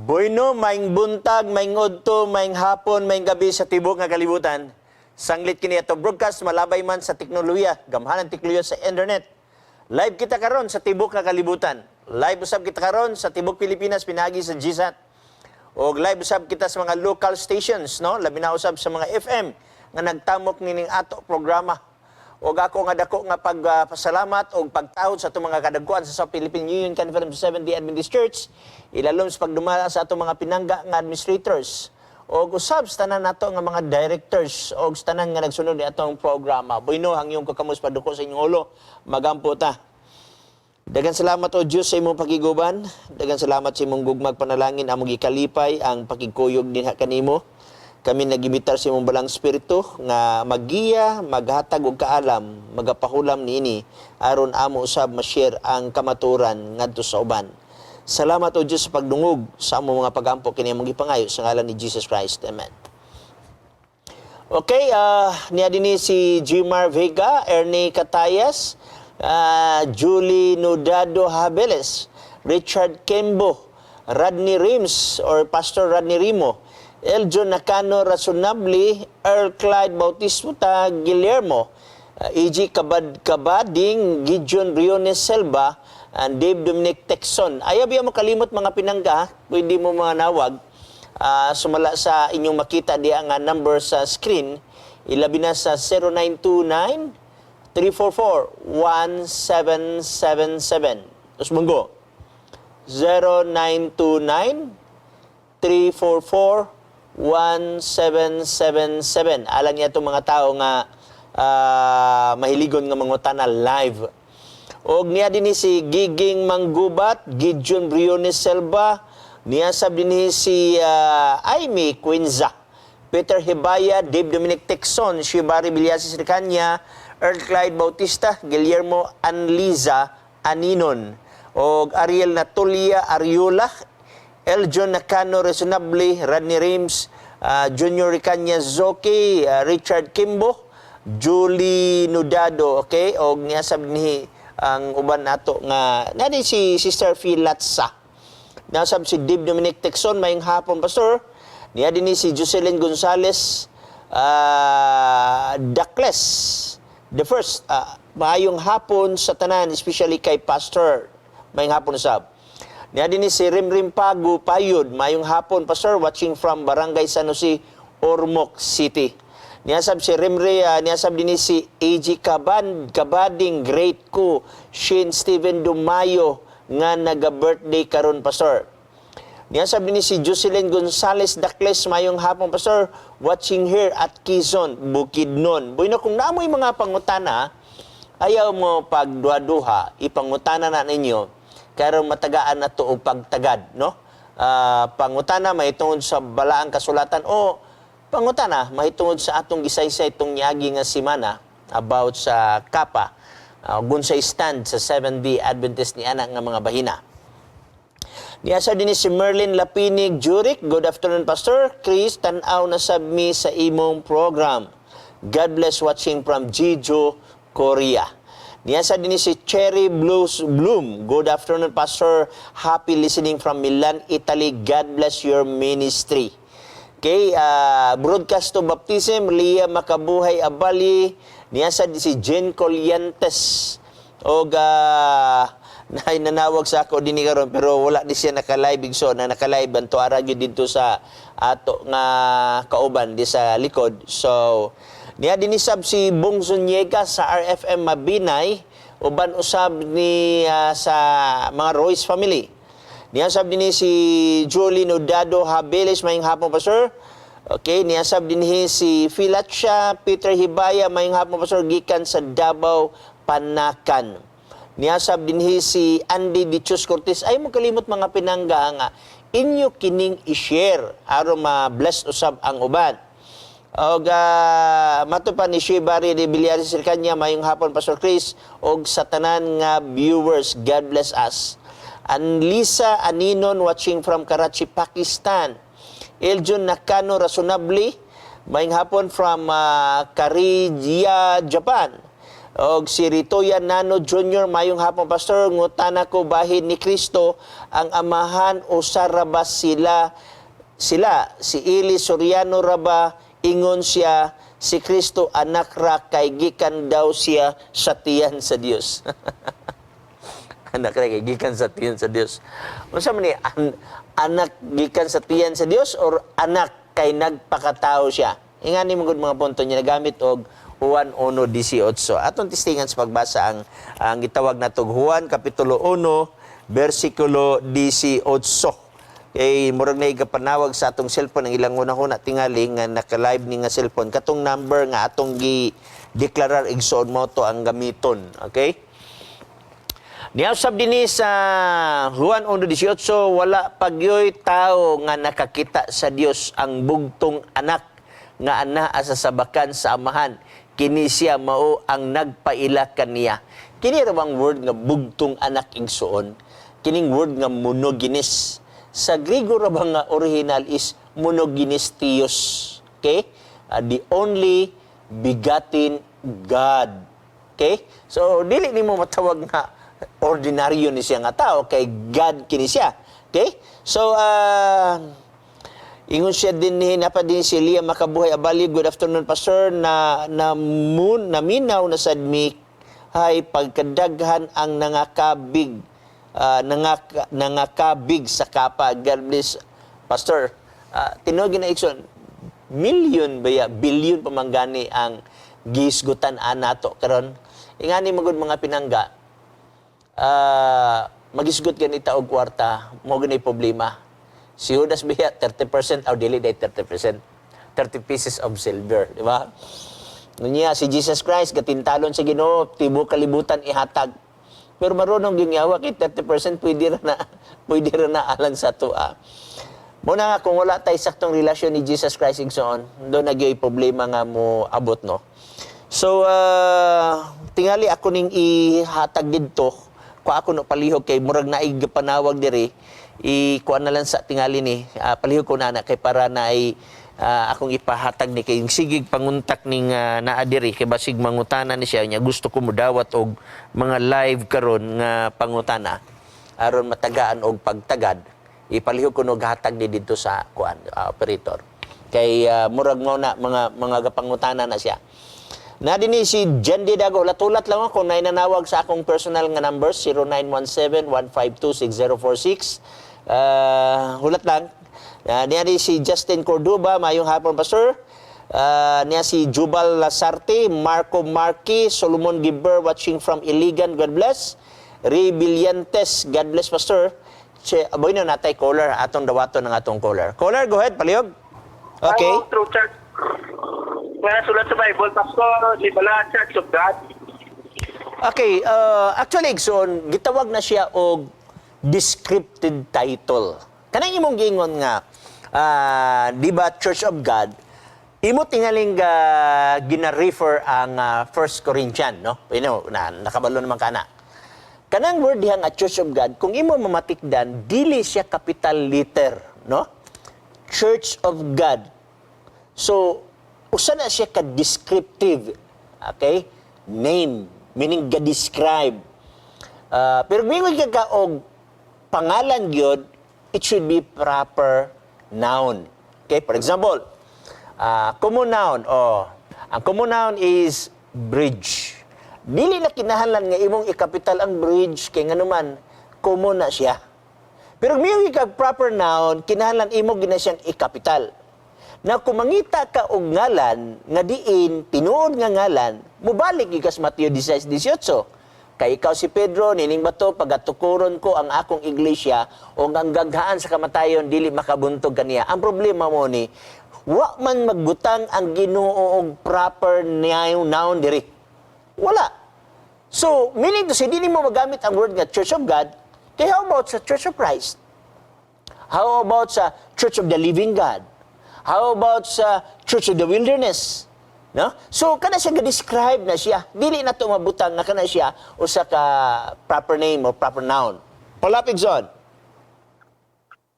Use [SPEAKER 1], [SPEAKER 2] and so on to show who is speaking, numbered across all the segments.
[SPEAKER 1] Bueno, maayong buntag, maayong udto, maayong hapon, maayong gabi sa tibok nga kalibutan. Sanglit kini ato broadcast malabay man sa teknolohiya, gamhanan teknolohiya sa internet. Live kita karon sa tibok nga kalibutan. Live usab kita karon sa tibok Pilipinas pinaagi sa GSAT. Og live usab kita sa mga local stations, no? Labi na usab sa mga FM nga nagtamok nining ato programa. Og ako nga dako nga pagpasalamat og pagtahod sa atong mga kadagkuan sa South Philippine Union Conference of Seventh-day Adventist Church, ilalom sa pagdumala sa atong mga pinangga nga administrators og usab sa tanan nato nga mga directors og sa tanan nga nagsunod ni atong programa. Bueno, hangyong kakamus paduko sa inyong ulo. Magampo ta. Daghang salamat, O Diyos, sa imong pakiguban. Daghang salamat sa imong gugmag panalangin among gikalipay ang pakigkuyog dinha kanimo. Kami nagimitar sa imong Balaang Espiritu nga maggiya, maghatag og kaalam, magapahulam niini aron amo usab ma-share ang kamaturan ngadto sa uban. Salamat, O Diyos, sa pagdungog sa among mga pagampo. Kini among gipangayo sa ngalan ni Jesus Christ. Amen. Okay, niya din si Jimar Vega, Ernie Catayas, Julie Nudado Habeles, Richard Kembo, Radney Rims or Pastor Radney Rimo, Eljon Nakano Rasonabli, Earl Clyde Bautista Guillermo, E.G. Kabad Kabading, Gideon Briones Selva, and Dave Dominic Texon. Ayaw biya mo kalimot, mga pinangga, pwede mo mga nawag. Sumala sa inyong makita diya nga number sa screen, ilabi na sa 0929 344 1777. Tapos munggo 0929 344 1777. Alang niya itong mga tao nga mahiligon nga mangutana live. Og niya din si Giging Manggubat, Gideon Briones Selva, niya sab dinhi si Amy Quinza, Peter Hibaya, Dave Dominic Texon, Shibari Villasis Ricanya, Earl Clyde Bautista, Guillermo Anliza Aninon, og Ariel Natulia Ariola, Eljon Nakano Resonable, Radney Rims, Junior Ricanya Zoki, Richard Kimbo, Julie Nudado, okay? Og niya sab ni ang uban nato nga nadi si Sister Filatsa. Nasab si Dave Dominic Texon, maayong hapon, Pastor. Niya din ni si Jocelyn Gonzales Dacles. The first, maayong hapon sa tanan, especially kay Pastor. Maayong hapon sab. Niya din ni si Rimrim Pagu Payod, maayong hapon, Pastor, watching from Barangay San Jose, Ormoc City. Niya sab si Rimre, niya sab din ni si AG Kaban, Kabading, Great Ko, Shane Steven Dumayo, nga naga-birthday karon, Pastor. Niya sab din ni si Jocelyn Gonzales Dacles, maayong hapon, Pastor, watching here at Quezon, Bukidnon. Bueno, kung naamoy mga pangutana, ayaw mo pagduha-duha, ipangutana na ninyo, karon matagaan na to og pagtagad, no? Pangutana mahitungod sa balaang kasulatan o pangutana mahitungod sa atong gisaysay itong niagi nga semana about sa kapa, gunsay stand sa 7D Adventist ni anak nga mga bahina. Niya sa din si Merlin Lapinig Jurik. Good afternoon, Pastor Chris. Tanaw na sab mi sa imong program. God bless, watching from Jeju, Korea. Niya sa din si Cherry Blues Bloom. Good afternoon, Pastor. Happy listening from Milan, Italy. God bless your ministry. Okay, broadcast to baptism, Leah Makabuhay Abali, niya sa din si Jen Colientes. Og nay nanawag sa ako dinhi karon pero wala ni siya naka-live, igso na naka-live anto ara gyud didto sa ato nga kauban di sa likod. So niya dinhi sab si Bong Zuniega sa RFM Mabinay, uban usab ni sa mga Royce family. Niya sab dinhi si Julie Nodado Habeles, maayong hapon, Pastor. Okay, niya sab dinhi si Filatcha Peter Hibaya, maayong hapon, Pastor, gikan sa Davao, Panacan. Niya sab dinhi si Andy Dichos Cortez. Ay mo kalimot, mga pinangga, nga inyo kining i-share aron ma-bless usab ang uban. Og mato pa ni Shibari de Villares Sirkanya, maayong hapon, Pastor Chris og sa tanan nga viewers. God bless us. And Lisa Aninon watching from Karachi, Pakistan. Eljon Nakano Rasonabli, maayong hapon from Kariya, Japan. Og si Ritoya Nano Jr., "Mayong hapon, Pastor, ngutana ko, bahin ni Kristo ang amahan o sa ra ba sila? Si Eli Soriano raba, ingon siya si Kristo anak ra kay gikan daw siya sa tiyan sa Dios." Anak ra kay gikan sa tiyan sa Dios. Unsa man ni anak gikan sa tiyan sa Dios or anak kay nagpakatao siya? Ingani mo gud mga punto niya nagamit og Juan 1:18. Atong testingan sa pagbasa ang gitawag natog Juan kapitulo 1 bersikulo 18. Kay murag na ikapanawag sa atong cellphone ang ilang una-una tingali nga naka-live ni nga cellphone, katong number nga atong gi deklarar, igsoon, mo to ang gamiton. Okay? Niya usab dinhi sa Juan 1:18, "Wala pagyoy tao nga nakakita sa Dios, ang bugtong anak nga anaa sa sabakan sa Amahan, kini siya mao ang nagpaila kaniya." Kini ra bang word nga bugtong anak, igsoon? Kining word nga monogenes. Sa Griego ra ba nga original is monogenes theos. Okay? The only begotten God. Okay? So dili nimo matawag nga ordinaryo ni siya nga tao kay God kini siya. Okay? So ingon siya din ni napa din si Lia Makabuhay Abali, "Good afternoon, Pastor, na na moon naminaw na sad mi hay pagkadaghan ang nangakabig nangakabig sa kapa. God bless, Pastor." Tinuod na, igsoon, million ba ya, billion pa man gani ang gisgutan anato karon. Ingani magud mga pinangga, magisgot ganita og kwarta mo gani problema. Si Judas biya 30% aw dili day 30%, 30 pieces of silver, di ba? Nunya si Jesus Christ gatintalon sa Ginoo, tibuok kalibutan ihatag. Pero marunong gyud yawa kay 30% pwede ra na, pwede ra na alang sa tua. Muna nga kung wala tay saktong relasyon ni Jesus Christ, igsoon, do na gyud problema nga mo abot, no. So tingali ako ning ihatag didto ko ako no palihog kay murag naay panawag diri, i kuan na lang sa tingali ni palihog ko na na kay para naay akong ipahatag ni kay sigig panguntak ning naa diri kay basig mangutana ni siya niya. Gusto ko mudawat og mga live karon nga pangutana aron matagaan og pagtagad. Ipalihog ko no hatag ni didto sa kuan operator kay murag mo na mga gapangutana na siya na dinhi. Si Jendy Dago, latulat lang ako na nanawag sa akong personal nga number 0917-152-6046. Hulat lang. Niya di si Justin Cordoba, "Mayong hapon, Pastor." Niya si Jubal Lasarte, Marco Marquis, Solomon Giber watching from Iligan, God bless. Ray Villantes, "God bless, Pastor." Che, aboy na natay caller, atong dawaton ng atong caller. Caller, go ahead, palihog. Okay.
[SPEAKER 2] Ang true church nga nasulat sa Bible, Pastor, di ba Church of God?
[SPEAKER 1] Okay, actually, igsoon, gitawag na siya og descriptive title. Kanang imong giingon nga, di ba Church of God, imo tingaling gina-refer ang 1 Corinthian, no? Na, nakabalo naman ka na. Kanang word diha nga Church of God, kung imo mamatikdan, dili siya capital letter, no? Church of God. So, usa na siya ka-descriptive, okay? Name, meaning ga-describe. Pero mingon ka og pangalan gyud, it should be proper noun. Okay, for example, common noun, oh, ang common noun is bridge. Dili na kinahanglan nga imong ikapital ang bridge kay nganuman common na siya. Pero mingon ka proper noun, kinahanglan imo gina siyang ikapital. Na kung mangita ka og ngalan nga diin tinuod nga ngalan, mubalik gyud ka sa Mateo 16:18. "Kay ikaw si Pedro, nining bato pagatukuron ko ang akong iglesia o ang gaghaan sa kamatayon dili makabuntog kaniya." Ang problema mo ni wa man magbutang ang Ginoo og proper noun diri. Wala. So, meaning to say, dili mo magamit ang word nga Church of God, kaya how about sa Church of Christ? How about sa Church of the Living God? How about sa Church of the Wilderness? No? So kana siya ga-describe na siya. Dili na to mabutang nga kana siya usa ka proper name or proper noun. Palapig zone.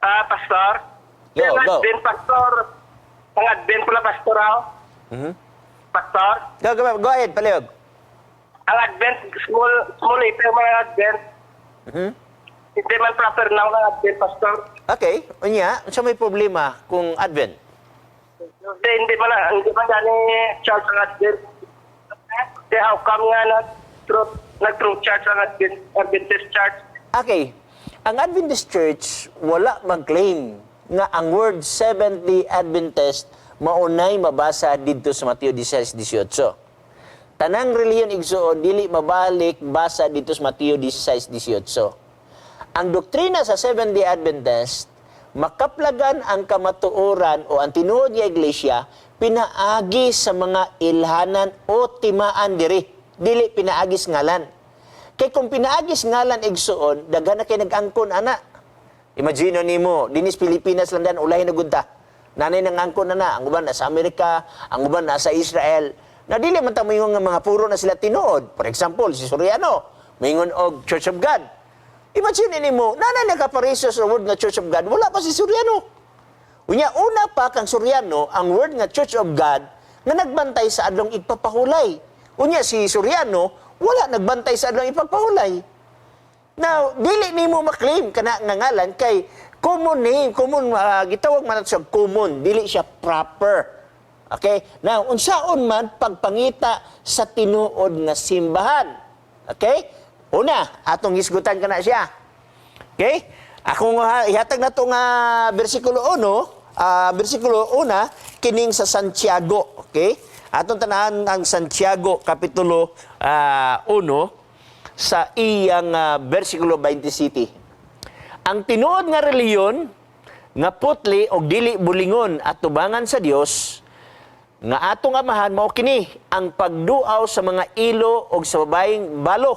[SPEAKER 2] Ah, Pastor.
[SPEAKER 1] Go,
[SPEAKER 2] Ang
[SPEAKER 1] go.
[SPEAKER 2] Advent, Pastor. Ang Advent pala, Pastor, ah. Pastor.
[SPEAKER 1] Go, go, go ahead, palihog.
[SPEAKER 2] Ang Advent, small, small letter mga Advent. Hindi man proper noun ang Advent, Pastor.
[SPEAKER 1] Okay, unya, unsa may problema kung Advent?
[SPEAKER 2] Hindi, hindi man gani church ang Advent. Di how come nga nag-true church ang Advent, Adventist Church?
[SPEAKER 1] Okay, ang Adventist Church wala mag-claim nga ang word Seventh-day Adventist maunay mabasa didto sa Mateo 16:18. Tanang relihiyon, igsuon, dili mabalik basa didto sa Mateo 16:18. Ang doktrina sa Seventh-day Adventist, makaplagan ang kamatuoran o ang tinuod nga iglesia pinaagi sa mga ilhanan o timaan diri, dili pinaagi sa ngalan. Kay kung pinaagi sa ngalan, igsuon, daghan na kay nag-angkon ana. Imagine nimo, dinis Pilipinas lang dan ulahin na gud ta. Nanay nang angkon na na, ang uban nasa Amerika, ang uban nasa Israel. Na dili man ta moingon nga mga puro na sila tinuod. For example, si Soriano, moingon og Church of God. Imagine nimo, nanay nakapareso sa word nga Church of God, wala pa si Soriano. Unya, una pa kang Soriano, ang word nga Church of God nga nagbantay sa adlong igpapahulay. Unya si Soriano, wala nagbantay sa adlong ipagpahulay. Now, dili nimo maklaim kana nga ngalan kay common name, common, gitawag man nato siya common, dili siya proper. Okay? Now, unsaon man pagpangita sa tinuod nga simbahan? Okay? Una, atong hisgutan kana siya. Okay? Akong ihatag na to nga bersikulo 1, bersikulo 1 kining sa Santiago, okay? Atong tanahan ang Santiago kapitulo 1 sa iyang bersikulo 27. Ang tinuod nga relihiyon nga putli og dili bulingon at tubangan sa Dios nga atong Amahan mao kini ang pagduaw sa mga ilo og sa babaeng balo,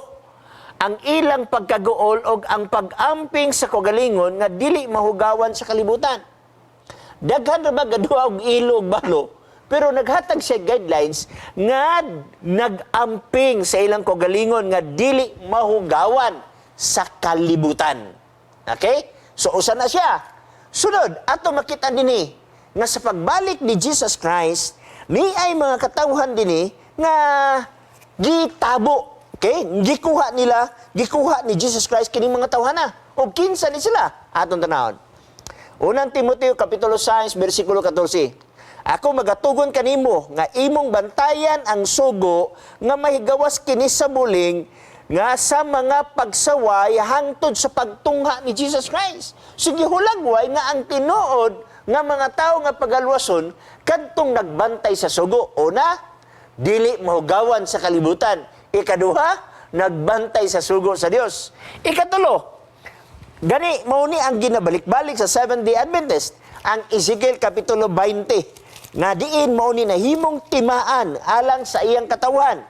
[SPEAKER 1] ang ilang pagkaguol og ang pag-amping sa kaugalingon nga dili mahugawan sa kalibutan. Daghan ra ba gaduha og ilo og balo, pero naghatag siya guidelines nga nag-amping sa ilang kaugalingon nga dili mahugawan sa kalibutan. Okay? So usa na siya. Sunod, ato makita dinhi nga sa pagbalik ni Jesus Christ, ni ay mga katawhan dinhi nga gitabo. Okay? Gikuha nila, gikuha ni Jesus Christ kining mga tawhana. O kinsa ni sila? Atong tanawon. Unang Timoteo kapitulo 6 bersikulo 14. Ako magatugon kanimo nga imong bantayan ang sugo nga mahigawas kini sa buling nga sa mga pagsaway hangtod sa pagtungha ni Jesus Christ. Sige, hulagway nga ang tinuod nga mga tao nga pagalwason kadtong nagbantay sa sugo. Una, dili mahugawan sa kalibutan. Ikaduha, nagbantay sa sugo sa Dios. Ikatulo, gani, mao ni ang ginabalik-balik sa Seventh-day Adventist, ang Ezekiel Kapitulo 20, nga diin mao ni nahimong timaan alang sa iyang katawan.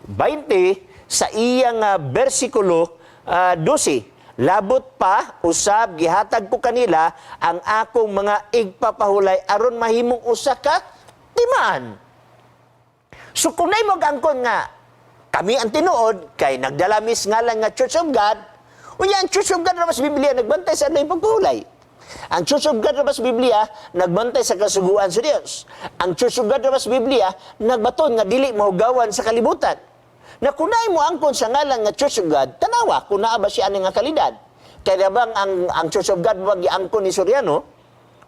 [SPEAKER 1] 20 sa iyang bersikulo 12. Labot pa, usab, gihatag ko kanila ang akong mga igpapahulay aron mahimong usa ka timaan. So kung naay mag-angkon nga kami ang tinuod kay nagdala mis ngalan nga Church of God, unya ang Church of God ra ba sa Biblia nagbantay sa adlong pagpahulay? Ang Church of God ra ba sa Biblia nagbantay sa kasuguan sa Dios? Ang Church of God ra ba sa Biblia nagbaton nga dili mahugawan sa kalibutan? Na kung naay mo angkon sa ngalan nga Church of God, tanawa kung naa ba siya ani nga kalidad. Kaya bang ang Church of God wag giangkon ni Soriano,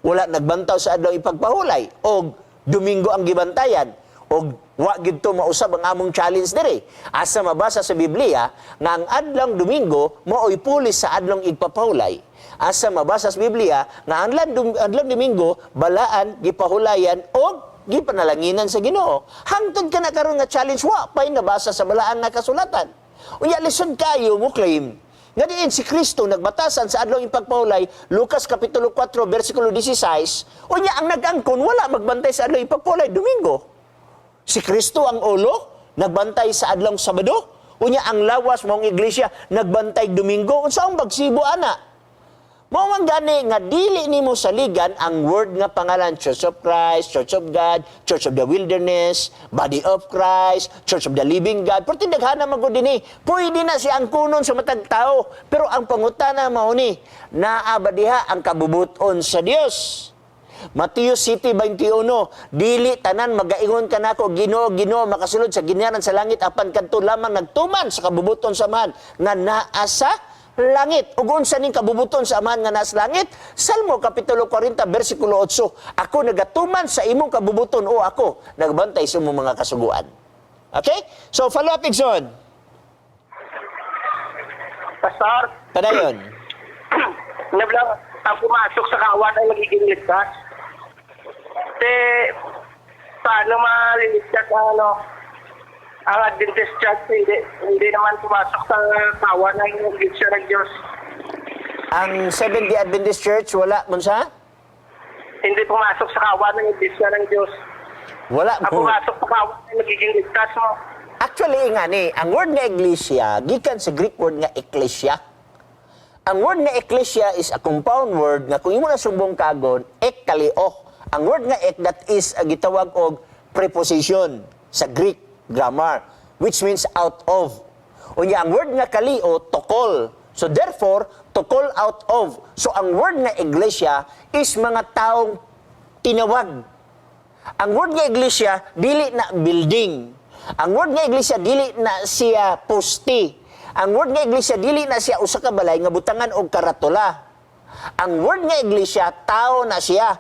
[SPEAKER 1] wala nagbantaw sa adlaw ipagpahulay og Domingo ang gibantayan og wa gid to mausab ang among challenge diri. Asa mabasa sa Biblia nga ang adlong Domingo maoy pulis sa adlong igpapahulay? Asa mabasa sa Biblia nga ang adlong Domingo balaan gipahulayan og gipanalanginan sa Ginoo? Hangtod kana karon nga challenge, wa pay nabasa sa balaan nga kasulatan. Unya lisod kayo mo claim nga diin si Kristo nagbatasan sa adlong ipagpahulay, Lucas Kapitulo 4 versikulo 16, unya ang nag-angkon wala magbantay sa adlong ipagpahulay, Domingo. Si Kristo ang ulo, nagbantay sa adlong Sabado, unya ang lawas maong iglesia nagbantay Domingo, unsa ang bagsibo ana? Mao man gani nga dili nimo saligan ang word nga pangalan Church of Christ, Church of God, Church of the Wilderness, Body of Christ, Church of the Living God. Pero tindaghana man gud dinhi. Pwede na siya angkunon sa matag tao. Pero ang pangutana mao ni, naa ba diha ang kabubuton sa Dios? Mateo 7:21, "Dili tanan magaingon kanako, 'Ginoo, Ginoo,' makasulod sa ginhanan sa langit, apan kadto lamang nagtuman sa kabubuton sa Amahan nga naa sa langit." Ug unsa ning kabubuton sa Amahan nga naa sa langit? Salmo kapitulo 40 bersikulo 8, "Ako nagatuman sa imong kabubuton o ako nagbantay sa imong mga kasuguan." Okay? So follow up, Igsoon.
[SPEAKER 2] Pastor,
[SPEAKER 1] Padayon.
[SPEAKER 2] Nablang, ang pumasok sa kawan ay magiging ligtas. Te, paano maliligtas ang ano, ang Adventist Church, hindi naman pumasok sa kawan ng Iglesia ng Diyos?
[SPEAKER 1] Ang Seventh-day Adventist Church, wala mo sa?
[SPEAKER 2] Hindi pumasok sa kawan ng Iglesia ng Diyos.
[SPEAKER 1] Wala
[SPEAKER 2] Ang
[SPEAKER 1] mo.
[SPEAKER 2] pumasok sa kawan ay magiging ligtas mo.
[SPEAKER 1] Actually, nga ni, ang word nga iglesia, gikan sa Greek word nga ekklesia. Ang word nga ekklesia is a compound word nga kung imo na sumbong kagon, ek kaleo. Ang word nga ek, that is gitawag og preposition sa Greek grammar, which means out of. Unya ang word nga kaleo, to call. So therefore, to call out of. So ang word nga iglesia is mga taong tinawag. Ang word nga iglesia, dili na building. Ang word nga iglesia, dili na siya poste. Ang word nga iglesia, dili na siya usa ka balay nga butangan og karatula. Ang word nga iglesia, tao na siya.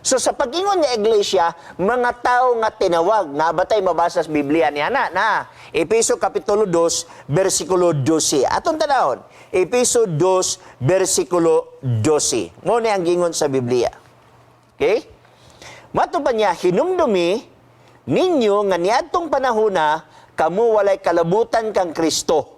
[SPEAKER 1] So sa pag-ingon nga iglesia, mga tao nga tinawag, nabatay mabasa sa Biblia niya na, na. Efeso kapitulo 2, versikulo 12. Atong tanawon, Efeso 2, versikulo 12. Mao ni ang gingon sa Biblia. Okay? Mato pa niya, "Hinumdumi ninyo nga niadtong panahona kamo walay kalabutan kang Kristo.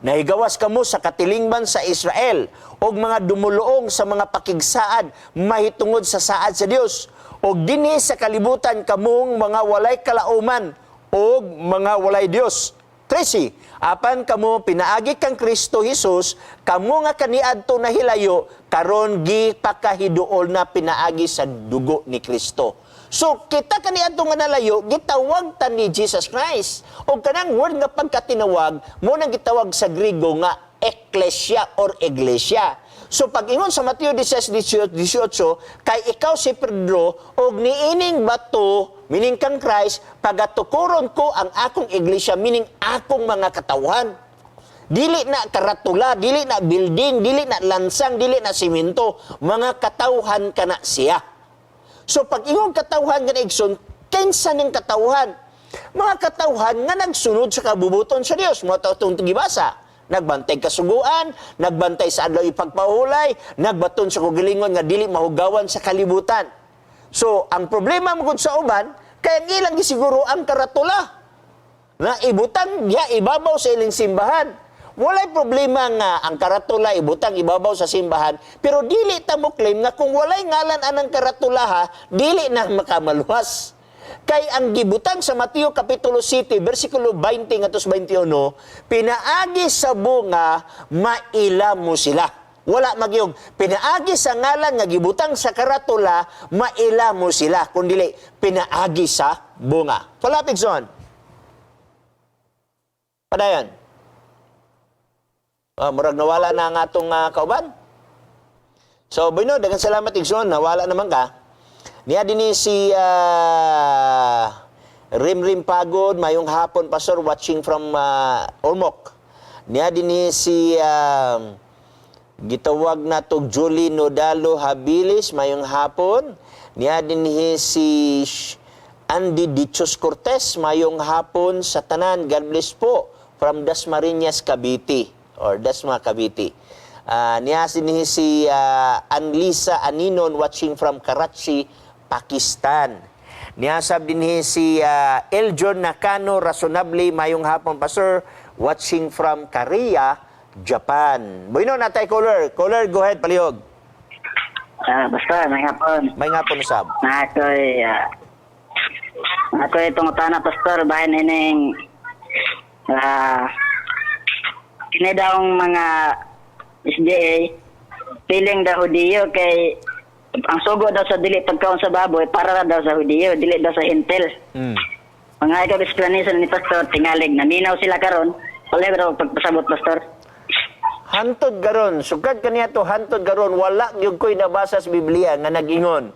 [SPEAKER 1] Nahigawas kamo sa katilingban sa Israel og mga dumuluong sa mga pakigsaad mahitungod sa saad sa Dios. Og dinhi sa kalibutan kamong mga walay kalauman og mga walay Dios." 13, "Apan kamo pinaagi kang Kristo Jesus, kamo nga kaniadto nahilayo, karon gipakahiduol na pinaagi sa dugo ni Kristo." So kita kaniadto nga nalayo, gitawag ta ni Jesus Christ. O kanang word nga pagkatinawag, mao nang gitawag sa Griego nga ekklesia or iglesia. So pag ingon sa Mateo 16:18, "Kay ikaw si Pedro og niining bato," meaning kang Christ, "pagatukuron ko ang akong iglesia," meaning akong mga katawhan. Dili na karatula, dili na building, dili na lansang, dili na simento, mga katawhan kana siya. So pag ingong katawhan nga, igsoon, kinsa ning katawhan? Mga katawhan nga nagsunod sa kabubuton sa Dios, mao itong gibasa. Nagbantay kasuguan, nagbantay sa adlaw ipagpahulay, nagbaton sa kaugalingon nga dili mahugawan sa kalibutan. So, ang problema mo gud sa uban, kaya ang ilang gisiguro ang karatula na ibutang diha ibabaw sa ilang simbahan. Walay problema nga ang karatula ibutang ibabaw sa simbahan, pero dili ta mo claim nga kung walay ngalan anang karatula ha, dili na makamaluwas. Kay ang gibutang sa Mateo kapitulo 7 bersikulo 20 ngadto sa 21, "Pinaagi sa bunga maila mo sila." Wala magyog "pinaagi sa ngalan nga gibutang sa karatula maila mo sila," kundili pinaagi sa bunga. Follow up, igsoon. Padayon. Ah, murag nawala na ang atong kauban. So, bueno, daghang salamat, igsoon, nawala naman ka. Niya din ni si Rimrim Pagod, mayong hapon, Pastor, watching from Ormoc. Niya din ni si gitawag na to Julie Nodalo Habilis, mayong hapon. Niya din ni si Andy Dichos Cortez, mayong hapon sa tanan. God bless po from Dasmariñas, Cavite or Dasma, Cavite. Niya din si Anlisa Aninon, watching from Karachi, Pakistan. Niyasab din si Eljon Nakano Rasonable, mayong hapon, Pastor, watching from Korea, Japan. Bueno, natay caller. Caller, go ahead, palihog.
[SPEAKER 3] Basta, may hapon.
[SPEAKER 1] May hapon usab.
[SPEAKER 3] Na ako'y tungutana, Pastor, bahin ining kini daw mga SDA feeling daw Hudiyo kay ang sugo daw sa dili pagkaon sa baboy para daw sa Hudiyo, dili daw sa Hentil. Mga ikaw explanation ni Pastor, tingalig naminaw sila karon. Wala daw pagpasabot, Pastor.
[SPEAKER 1] Hantod garon, sukad kaniya to hantod garon, wala gyud ko'y nabasa sa Biblia nga nag-ingon.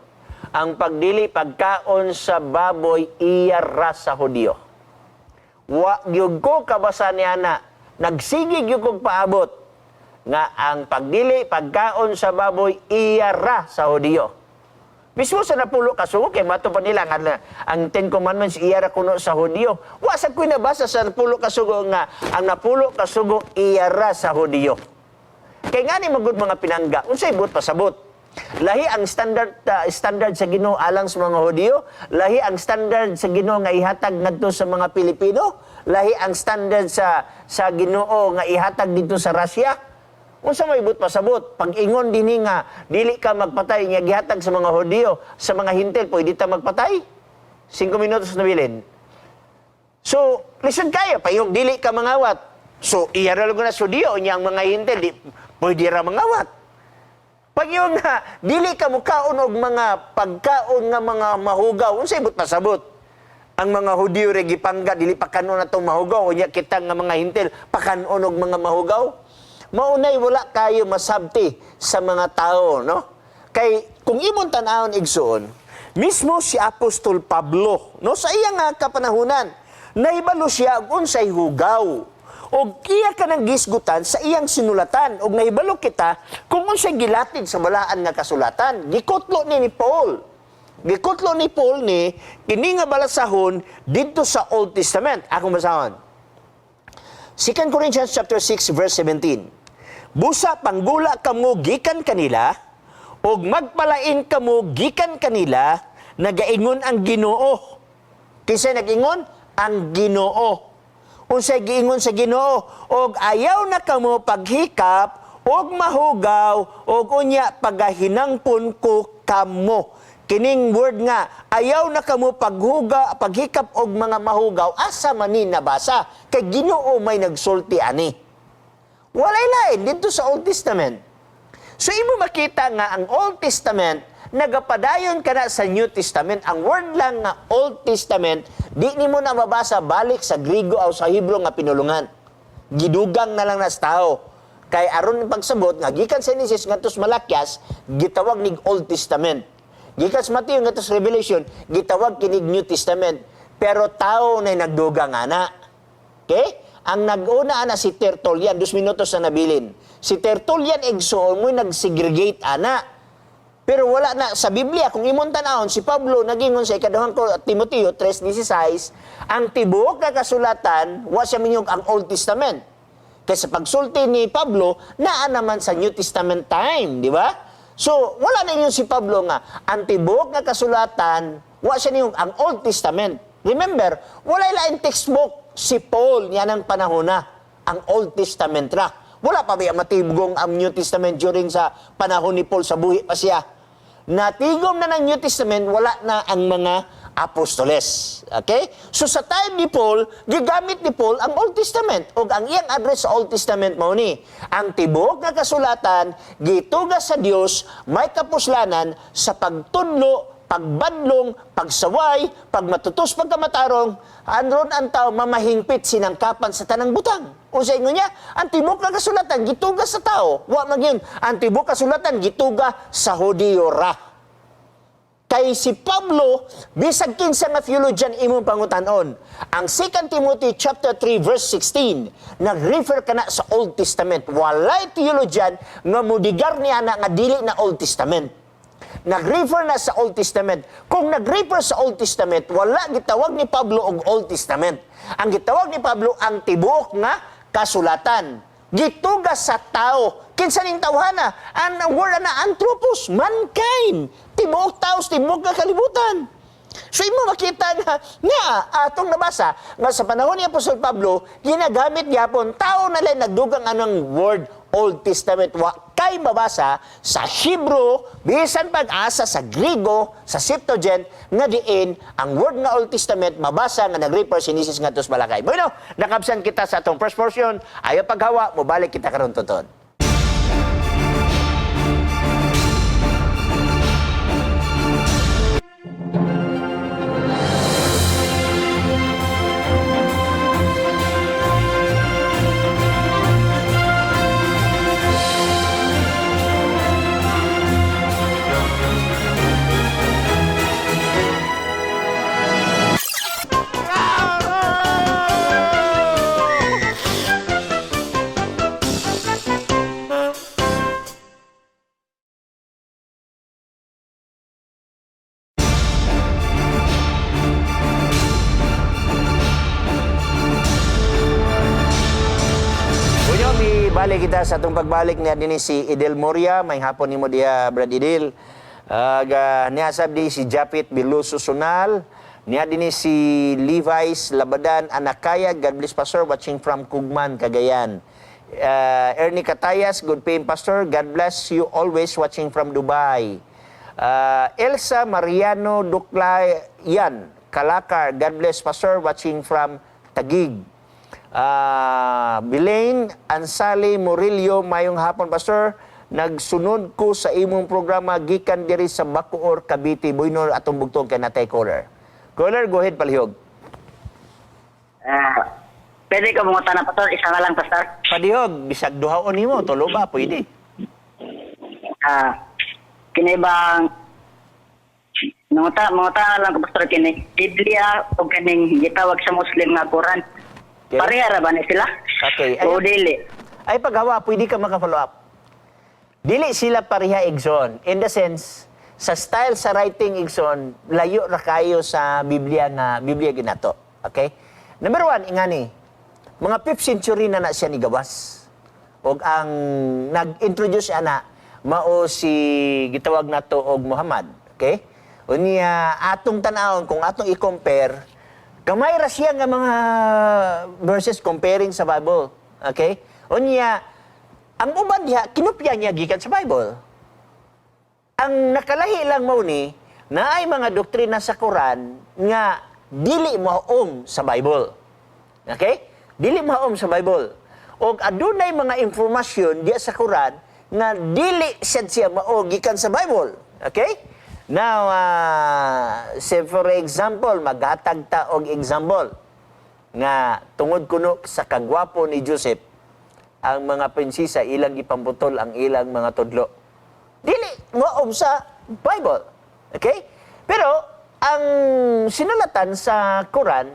[SPEAKER 1] Ang pagdili pagkaon sa baboy iya ra sa Hudiyo. Wa gyud ko kabasa niya na nagsige gyud kog paabot nga ang pagdili pagkaon sa baboy iya ra sa Hudiyo. Mismo sa napulo ka sugo kay mato pa nila nga ang Ten Commandments iya ra kuno sa Hudiyo. Wa sa ko'y nabasa sa napulo ka sugo nga ang napulo ka sugo iya ra sa Hudiyo. Kay ngani magud mga pinangga, unsay buot pasabot? Lahi ang standard standard sa Ginoo alang sa mga Hudiyo, lahi ang standard sa Ginoo nga ihatag ngadto sa mga Pilipino, lahi ang standard sa Ginoo nga ihatag dito sa Russia. Unsa may buot pasabot? Pag-ingon dinhi nga dili ka magpatay nga gihatag sa mga Hudiyo, sa mga Hintel pwede ta magpatay? 5 minutos na bilin. So, listen kayo, payong dili ka mangawat. So, iya ra na sa Hudiyo, unya ang mga Hintel di pwede ra mangawat. Pag yung nga, dili ka mukaon og mga pagkaon nga mga mahugaw, unsay buot pasabot? Ang mga Hudiyo ra gipangga dili pakanon atong mahugaw, unya kita nga mga Hintel pakanon og mga mahugaw. Maunay wala kayo masabti sa mga tao, no? Kay kung imong tan-awon, igsuon, mismo si Apostol Pablo, no, sa iya nga kapanahunan, nahibalo siya og unsay hugaw. Og iya ka nang gisgutan sa iyang sinulatan og nahibalo kita kung unsay gilatid sa balaan nga kasulatan. Gikutlo ni Paul. Gikutlo ni Paul ni kini nga balasahon didto sa Old Testament. Akong basahon. 2 Corinthians chapter 6 verse 17. "Busa panggula kamo gikan kanila ug magpalain kamo gikan kanila, nagaingon ang Ginoo." Kinsa nag-ingon? Ang Ginoo. Unsay giingon sa Ginoo? "Og ayaw na kamo paghikap og mahugaw og unya pagahinangpon ko kamo." Kining word nga ayaw na kamo paghikap og mga mahugaw, asa man ni nabasa? Kay Ginoo may nagsulti ani. Walay lain dito sa Old Testament. So imo makita nga ang Old Testament nagapadayon kana sa New Testament. Ang word lang nga Old Testament, di nimo na mabasa balik sa Grigo o sa Hebrew nga pinulungan. Gidugang na lang na sa tao. Kay aron pagsabot nga gikan sa Genesis ngadto sa Malakias gitawag nig Old Testament. Gikan sa Mateo ngadto sa Revelation gitawag kinig New Testament. Pero tao na nagdugang ana. Okay? Ang nag-una ana si Tertullian, 2 minutos na nabilin. Si Tertullian, igsoon, mo nag-segregate ana. Pero wala na sa Biblia. Kung imong tan-awon, si Pablo nagingon sa ikaduhang Timoteo 3:16, ang tibuok nga kasulatan, wa siya minyog ang Old Testament. Kay sa pagsulti ni Pablo, naa naman sa New Testament time, di ba? So, wala na ingon si Pablo nga ang tibuok nga kasulatan, wa siya niyong ang Old Testament. Remember, wala lain textbook si Paul niya ng panahon na ang Old Testament ra. Wala pa ba matibgong ang New Testament during sa panahon ni Paul sa buhi pa siya. Natigom na ng New Testament, wala na ang mga apostoles. Okay? So sa time ni Paul, gigamit ni Paul ang Old Testament. O ang iyang address sa Old Testament mao ni, ang tibuok nga kasulatan, gituga sa Dios, may kapuslanan sa pagtudlo, pagbadlong, pagsaway, pagmatutos, pagkamatarong, aron ang tao mamahingpit sinangkapan sa tanang butang. O sa ingon niya, ang tibuok nga kasulatan gituga sa tao. Wa man yun, ang tibuok kasulatan gituga sa Hudiyo ra. Kay si Pablo, bisag kinsa nga theologian imong pangutanon, ang 2 Timothy chapter 3 verse 16, nag-refer kana sa Old Testament. Walay theologian nga mudigar niya na nga dili na Old Testament. Nag-refer na sa Old Testament. Kung nag-refer sa Old Testament, wala gitawag ni Pablo og Old Testament. Ang gitawag ni Pablo ang tibuok nga kasulatan. Gituga sa tao. Kinsa ning tawhana? Ang word na anthropos, mankind. Tibuok tao, tibuok nga kalibutan. So imo makita nga nga atong nabasa nga sa panahon ni Apostol Pablo ginagamit gyapon tao na lang nagdugang anang word Old Testament. Wa kay mabasa sa Hebrew bisan pag-asa sa Grigo, sa Septuagint, nga diin ang word nga Old Testament mabasa nga nag-refer si Genesis ngadto sa Malakay. Bueno, nakabsan kita sa atong first portion. Ayaw paghawa, mobalik kita karon tuton. Tingali kita sa atong pagbalik niya dinhi si Idel Moria. May hapon nimo diha, Brad Idel. Niya sab di si Japit Biluso Sunal. Niya dinhi si Levi's Labadan Anakaya. God bless, Pastor, watching from Kugman, Cagayan. Ernie Katayas, good PM, Pastor. God bless you always, watching from Dubai. Elsa Mariano Duclayan, Kalakar, God bless, Pastor, watching from Taguig. Belaine Ansali Murillo, mayong hapon, Pastor. Nagsunod ko sa imong programa gikan diri sa Bacoor, Cavite. Buynor atong bugtong kay natay caller. Caller, go ahead palihog.
[SPEAKER 3] Pwede ko mangutana, Pastor, isa na lang, Pastor.
[SPEAKER 1] Palihog, bisag duhaon nimo, tulo ba pwede.
[SPEAKER 3] Kini bang manguta lang ko, Pastor, kini Biblia o kining gitawag sa Muslim nga Quran.
[SPEAKER 1] Okay.
[SPEAKER 3] Pareha ra ba ni sila?
[SPEAKER 1] Okay.
[SPEAKER 3] O dili?
[SPEAKER 1] Ay paghawa, pwede ka maka-follow up. Dili sila pareha, igsoon. In the sense, sa style sa writing, igsoon, layo ra kayo sa Biblia nga Biblia ginato. Okay? Number one, ingani, mga 5th century na na siya nigawas. Og ang nag-introduce ana mao si gitawag nato og Muhammad. Okay? Unya atong tan-awon kung atong i-compare, gamay ra siya nga mga verses comparing sa Bible. Okay? Unya ang uban diha kinopya niya gikan sa Bible. Ang nakalahi lang mao ni naay mga doktrina sa Quran nga dili maom sa Bible. Okay? Dili maom sa Bible. Og adunay mga impormasyon diya sa Quran nga dili sad siya mao gikan sa Bible. Okay? Now, say for example, maghatag ta og example nga tungod kuno sa kagwapo ni Joseph, ang mga prinsesa ilang gipamputol ang ilang mga tudlo. Dili maom sa Bible. Okay? Pero ang sinulatan sa Quran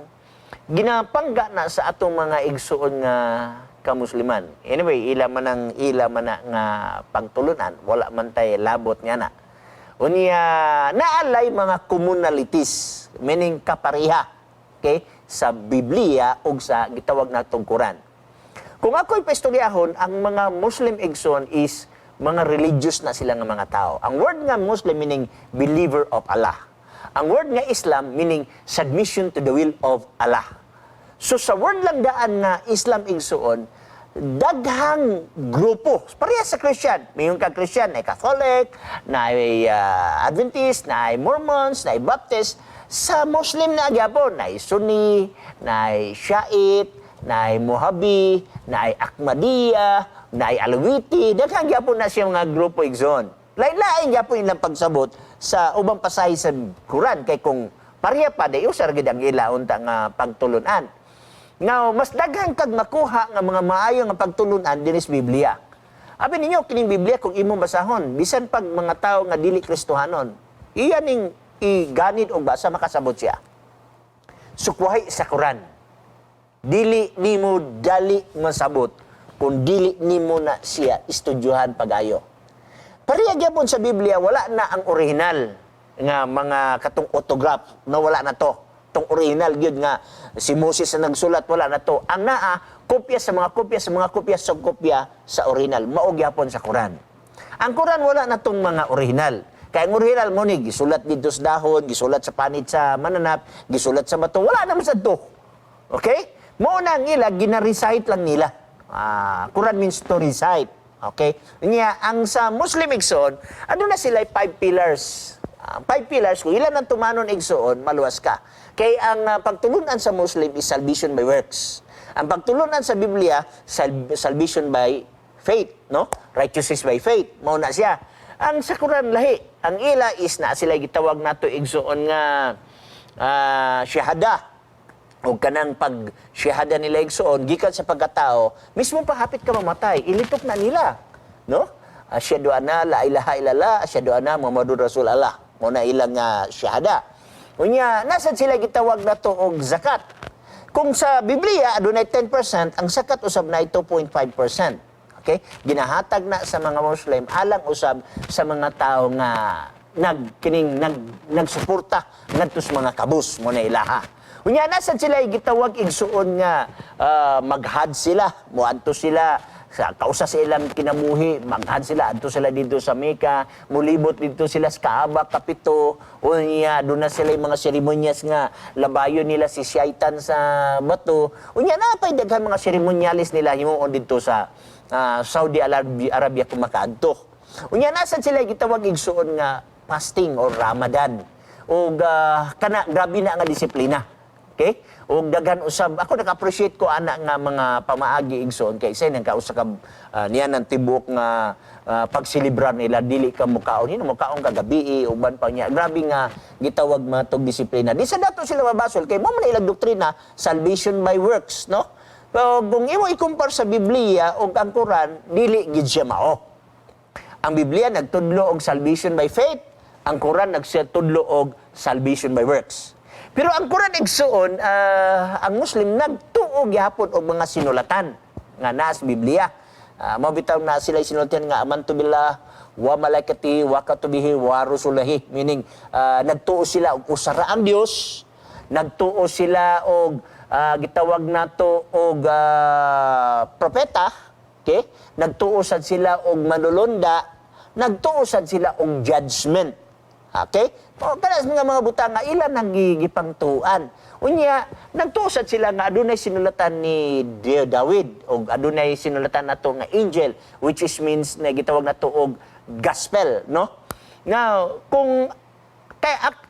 [SPEAKER 1] ginapangga na sa atong mga igsuon nga kamusliman. Anyway, ila man na nga pagtulunan, wala man tay labot nga na. Unya naalay mga commonalities, meaning kapareha, okay, sa Biblia ug sa gitawag natong Quran. Kung ako'y paistoryahon, ang mga Muslim, igsoon, is mga religious na sila nga mga tao. Ang word nga Muslim meaning believer of Allah. Ang word nga Islam meaning submission to the will of Allah. So sa word lang daan nga Islam, igsoon, daghang grupo. Pareha sa Christian. May yung ka-Christian, na Catholic, na Adventist, na Mormons, na Baptist. Sa Muslim na gyapon, na Sunni, na Shiite, na Muhabi, na Ahmadiyya, na Alawiti, daghang gyapon na siya mga grupo, igsoon. Lain-lain gyapon ilang pagsabot sa ubang pasahe sa Quran kay kung pareha pa di usar gid ang ila unta nga pagtulunan. Now, mas daghan kag makuha nga mga maayo nga pagtulunan dinhi sa Biblia. Abi ninyo kining Biblia kung imong basahon, bisan pag mga tawo nga dili Kristohanon, iya ning iganid og basa, makasabot siya. Sukwahi sa Quran. Dili nimo dali masabot kung dili nimo na siya estudyuhan pagayo. Pareha gyapon sa Biblia, wala na ang original nga mga katong autograph na wala na to. Tong original gyud nga si Moses ang nagsulat, wala na to. Ang naa, kopya sa mga kopya sa mga kopya sa kopya sa original. Mao gyapon sa Quran. Ang Quran wala na tong mga original. Kaya ang original mo ni gisulat dito sa dahon, gisulat sa panit sa mananap, gisulat sa bato, wala naman sa to. Okay? Mao na ang ila, gina-recite lang nila. Quran means to recite. Okay? Nya, ang sa Muslim, igsoon, ano na sila five pillars. Five pillars, kung ilan ang tumanon, igsoon, maluwas ka. Kay ang pagtulunan sa Muslim is salvation by works. Ang pagtulunan sa Biblia, salvation by faith, no? Righteousness by faith. Mao na siya. Ang sa Quran lahi. Ang ila is na sila gitawag nato, igsoon, nga shahada o kanang pag shahada nila, igsoon, gikan sa pagkatao mismo pa hapit ka mamatay, ilitok na nila, no? Asyhadu anna la ilaha illallah, asyhadu anna Muhammadur Rasul Allah. Mo na ilang nga shahada. Unya nasad sila gitawag nato og zakat. Kung sa Biblia adunay 10%, ang zakat usab na 2.5%. Okay, ginahatag na sa mga Muslim alang usab sa mga tao nga nag kining nag nagsuporta ngadto sa mga kabus mo na ilaha. Unya nasad sila gitawag, igsuon, nga maghad sila, moadto sila. Sa kausa sa ilang kinabuhi, maghan sila adto sila dito sa Mecca, mulibot dito sila sa Kaaba kapito, unya doon na sila yung mga seremonyas nga labayon nila si Shaitan sa bato. Unya na pay daghan mga seremonyales nila himuon dito sa Saudi Arabia, Arabia kung makaadto. Unya na sad sila gitawag, igsuon, nga fasting or Ramadan. Ug kana grabe na nga disiplina. Okay? Ug daghan usab, ako naka-appreciate ko ana nga mga pamaagi, igsoon, kay isa nang kausa ka niya ng tibok nga pagselebrar nila, dili ka mukaon hino mukaon ka gabi uban pa niya. Grabe nga gitawag mga tog disiplina. Di sa dato sila mabasol kay mo man ilang doktrina, salvation by works, no? Pero kung imo ikumpara sa Biblia ug ang Quran, dili gid siya mao. Ang Biblia nagtudlo og salvation by faith, ang Quran nagtudlo og salvation by works. Pero ang Quran, igsuon, ang Muslim nagtuo gihapon og mga sinulatan nga naa sa Biblia. Mao bitaw na sila sinulatan nga amantu billah wa malaikatihi wa kutubihi wa rusulihi, meaning nagtuo sila og usa ra ang Dios, nagtuo sila og gitawag nato og propeta. Okay? Nagtuo sad sila og manulonda, nagtuo sad sila og judgment. Okay? O kana nga mga butang nga ila nang gipangtuan. Unya, nagtuo sad sila nga adunay sinulatan ni David og adunay sinulatan nato nga angel, which is means na gitawag nato og gospel, no? Now, kung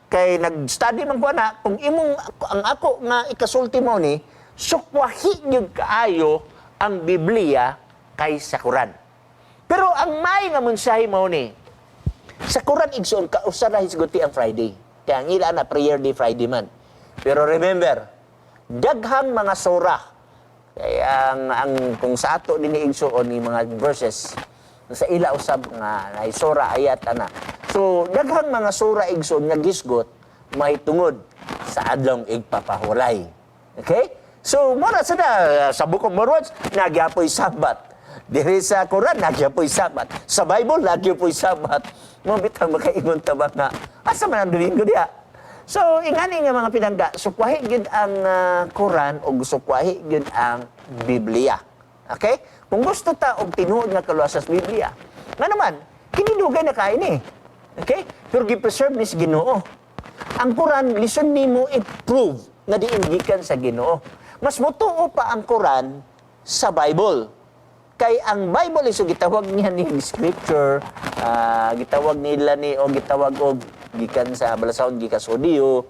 [SPEAKER 1] kay nag-study man ko na, kung imong ang ako nga ikasulti mo ni sukwahi gyud kaayo ang Biblia kaysa Quran. Pero ang may nga mensahe mo ni sa Quran, igsoon, kausa ra hisguti ang Friday. Kaya ang ila na prayer day Friday man. Pero remember, daghang mga sura kaya ang kung sa ato dinhi, igsuon, ni mga verses sa ila usab nga nay sura, ayat ana. So daghang mga sura, igsoon, nga gisgot mahitungod sa Adlong Igpapahuwalay. Okay? So mura sa na sa Book of Mormons nagyapoy Sabat. Diri sa Quran nagyapoy Sabat. Sa Bible nagyapoy Sabat. Mo bitang makaingon ta ba nga asa man ang Domingo diha? So, ingani nga mga pinangga, sukwahi gyud ang Quran o sukwahi gyud ang Biblia. Okay? Kung gusto ta og tinuod nga kaluwasan sa Biblia. Nga naman, kini dugay na kain eh. Okay? Pero gi-preserve ni sa Ginoo. Ang Quran, lison nimo i-prove nga diin gikan sa Ginoo. Mas motuo pa ang Quran sa Bible. Kay ang Bible is gitawag niya ni scripture, gitawag nila ni o gitawag og gikan sa balasahon gikan sa Hudiyo.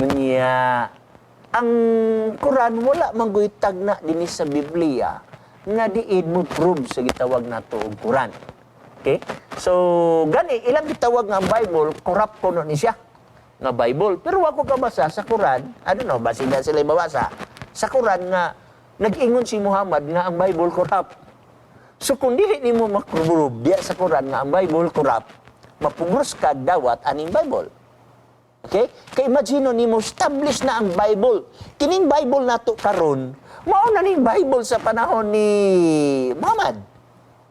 [SPEAKER 1] Niya ang Quran wala man guy tagna dinhi sa Biblia nga diin mo prove sa gitawag nato og Quran. Okay? So gani ilang gitawag nga ang Bible corrupt kuno ni siya nga Bible. Pero wa ko kabasa sa Quran, I don't know, basin na sila mabasa sa Quran nga nag-ingon si Muhammad nga ang Bible corrupt. So kung dili nimo maprove diya sa Quran nga ang Bible corrupt, mapugros ka dawat aning Bible. Okay? Kay imagine nimo, establish na ang Bible. Kining Bible nato karon, mao na ning Bible sa panahon ni Muhammad.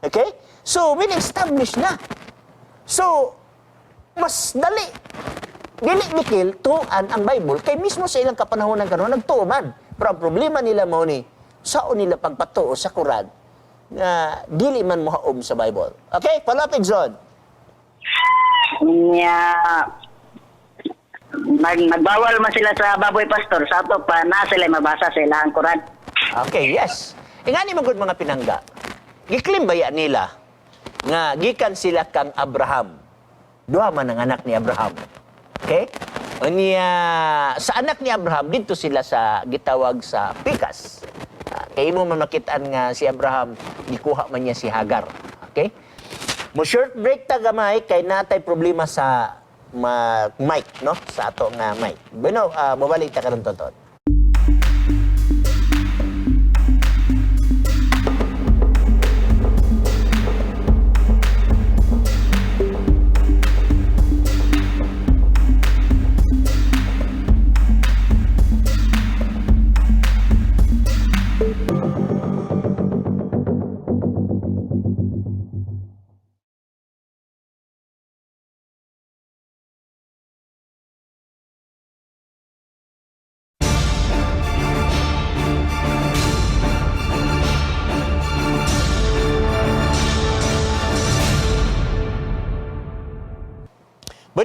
[SPEAKER 1] Okay? So, meaning establish na. So, mas dali dili mikil tuan ang Bible kay mismo sa ilang kapanahonan karon nagtuo man. Pero ang problema nila mao ni sao nila pagpatuo sa Quran nga dili man mohaom sa Bible. Okay, follow up, Igsoon.
[SPEAKER 3] Nya magbawal man sila sa baboy, pastor, sa ato pa na sila mabasa sa ilang Quran.
[SPEAKER 1] Okay, yes. Ingani man gud, mga pinangga. Gi-claim baya nila nga gikan sila kang Abraham. Duha man ang anak ni Abraham. Okay? Unya sa anak ni Abraham didto sila sa gitawag sa Pikas. Kay imo man makitaan nga si Abraham gikuha man niya si Hagar. Okay? Mo short break ta gamay kay natay problema sa mic, no, sa ato nga mic. Bueno, mobalik ta karon tonton.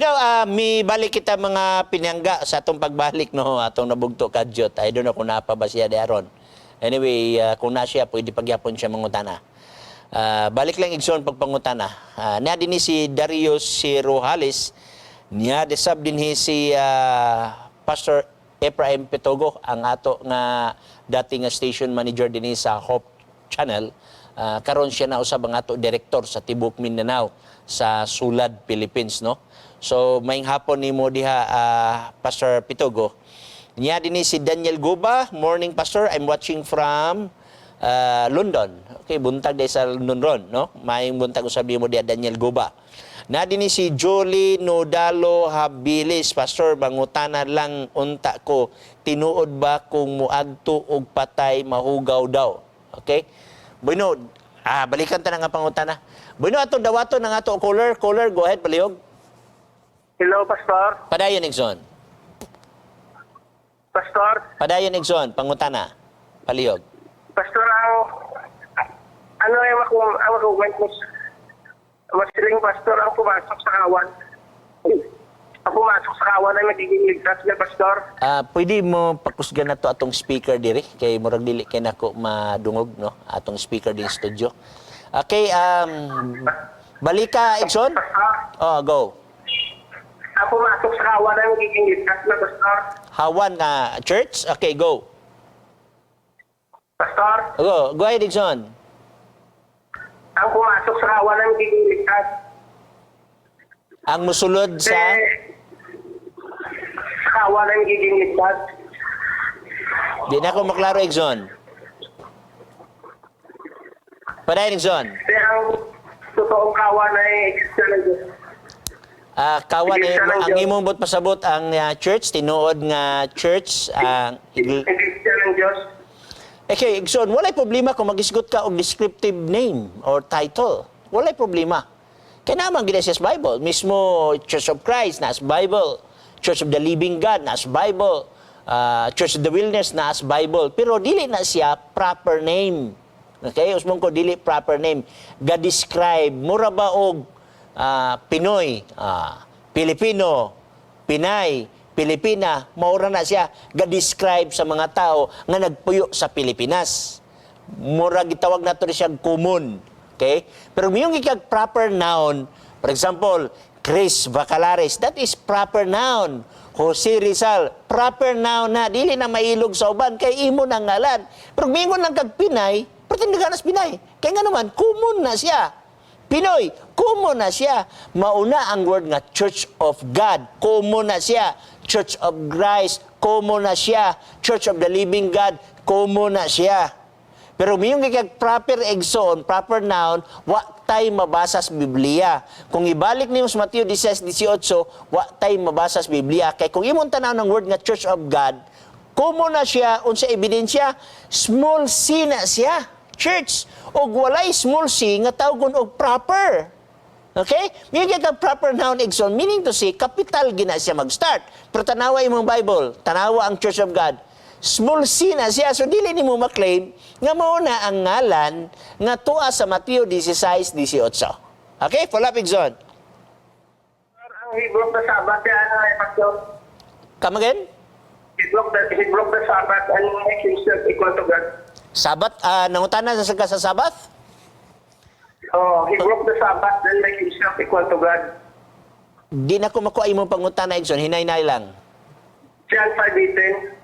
[SPEAKER 1] Bueno, mi balik kita, mga pinangga, sa atong pagbalik, no, atong nabugto kadyot. I don't know kung naa pa ba siya aron. Anyway, kung na siya, pwede pagyapon siya mangutana. Balik lang, igsoon, pagpangutana. Niya din ni si Darius si Rojales, niya desab din si Pastor Ephraim Petogo, ang ato nga dati nga station manager din sa Hope Channel. Karon siya na usab ang ato direktor sa Tibok Mindanao sa Sulad Philippines, no. So maayong hapon nimo diha, Pastor Pitogo. Niya din ni si Daniel Guba, "Morning, Pastor, I'm watching from London." Okay, buntag day sa London ron, no? Maayong buntag usab nimo diha, Daniel Guba. Na din ni si Jolie Nodalo Habilis, "Pastor, mangutana lang unta ko, tinuod ba kung muadto og patay mahugaw daw?" Okay? Bueno, balikan ta na nga pangutana. Bueno, ato dawaton ang ato caller. Caller, go ahead, palihog.
[SPEAKER 2] Hello, Pastor.
[SPEAKER 1] Padayon, igsoon.
[SPEAKER 2] Pastor.
[SPEAKER 1] Padayon, igsoon, pangutana. Palihog.
[SPEAKER 2] Pastor, ang ano ay ako ang makuwent mo masiling, Pastor, ang pumasok sa kawan. Ang pumasok sa kawan ay magiging ligtas na, Pastor.
[SPEAKER 1] Pwede mo pakusgan na to atong speaker diri kay murag dili kay nako madungog, no, atong speaker din studio. Okay, balika, igsoon.
[SPEAKER 2] Pastor,
[SPEAKER 1] Oh, go.
[SPEAKER 2] ang pumasok sa kawan ay magiging ligtas na, Pastor.
[SPEAKER 1] Hawan nga church. Okay, go.
[SPEAKER 2] Pastor,
[SPEAKER 1] Go, go ahead, igsoon.
[SPEAKER 2] ang pumasok sa kawan ay magiging ligtas.
[SPEAKER 1] Ang musulod sa
[SPEAKER 2] Eh, sa kawan ay magiging ligtas.
[SPEAKER 1] Di na ako maklaro, igsoon. Padayon, igsoon.
[SPEAKER 2] Kaya ang totoong kawan ay Iglesia ng Diyos.
[SPEAKER 1] Kawan eh,
[SPEAKER 2] Iglesia ng
[SPEAKER 1] ang
[SPEAKER 2] Diyos.
[SPEAKER 1] imong buot pasabot ang church, tinuod nga church ang
[SPEAKER 2] Iglesia ng Diyos.
[SPEAKER 1] Okay, igsoon, walay problema kung magisgot ka og descriptive name or title. Walay problema. Kaya naman gina siya sa Bible. Mismo Church of Christ, nas Bible. Church of the Living God, nas Bible. Church of the Wilderness, nas Bible. Pero dili na siya proper name. Okay? Usmon ko, dili proper name. Ga-describe, mura ba og Pinoy, Pilipino, Pinay, Pilipina, maura na siya ga-describe sa mga tao nga nagpuyo sa Pilipinas. Mura gitawag nato ni siya common. Okay? Pero yung ikag proper noun, for example, Chris Bacalares, that is proper noun. Jose Rizal, proper noun na, dili na mailog sa uban, kay imo nang ngalan. Pero mingon lang kag Pinay, pretend ka Pinay. Kaya nga naman, common na siya. Pinoy, common na siya. Mauna ang word nga Church of God, common na siya. Church of Christ, common na siya. Church of the Living God, common na siya. Pero mayong kag proper, igsoon, proper noun, wa tay mabasa sa Biblia. Kung ibalik nimo sa Mateo 16:18, wa tay mabasa sa Biblia. Kay kung imong tanaw ng word nga Church of God, common na siya, unsa ebidensya, small c na siya. Church. Og walay small c nga tawgon og proper. Okay? May kag proper noun, igsoon, meaning to say, capital gina siya mag-start. Pero tanawa imong Bible, tanawa ang Church of God. Small c na siya. So, dili nimo ma-claim nga mao na ang ngalan nga tuwa sa Mateo 16:18. Okay? Follow up, igsoon.
[SPEAKER 2] Ang he broke the Sabbath, yan ano ay, Pastor?
[SPEAKER 1] Come again?
[SPEAKER 2] He broke the Sabbath and make himself equal to God.
[SPEAKER 1] Sabat, nangutana sa Sabbath?
[SPEAKER 2] Oh, he broke the Sabbath and make himself equal to God.
[SPEAKER 1] Di na ko makuha imong pangutana, igsoon. Hinay-hinay lang.
[SPEAKER 2] John 5:18.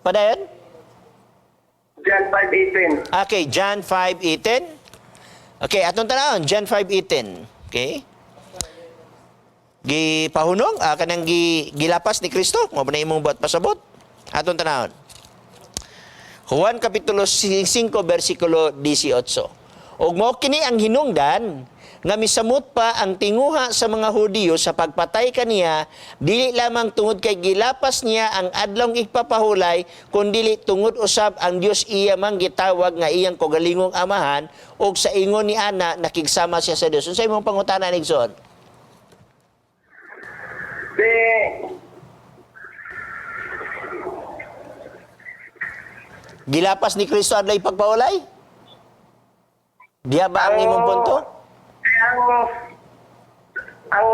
[SPEAKER 1] Padayon?
[SPEAKER 2] John 5:18.
[SPEAKER 1] Okay, John 5:18. Okay, atong tanawon, John 5:18. Okay? Gipahunong, kanang gilapas ni Kristo, mao ba na imong buhat pasabot? Atong tanawon. Juan kapitulo 5 bersikulo 18. Ug mao kini ang hinungdan nga misamot pa ang tinguha sa mga Hudiyo sa pagpatay kaniya, dili lamang tungod kay gilapas niya ang adlong igpapahulay, kundili tungod usab ang Dios iya man gitawag nga iyang kaugalingong amahan, ug sa ingon ni ana nakigsama siya sa Dios. Unsa imong pangutana, igsoon?
[SPEAKER 2] De,
[SPEAKER 1] Gilapas ni Kristo adlaw ipagpahulay? Diya ba ang imong punto?
[SPEAKER 2] Ang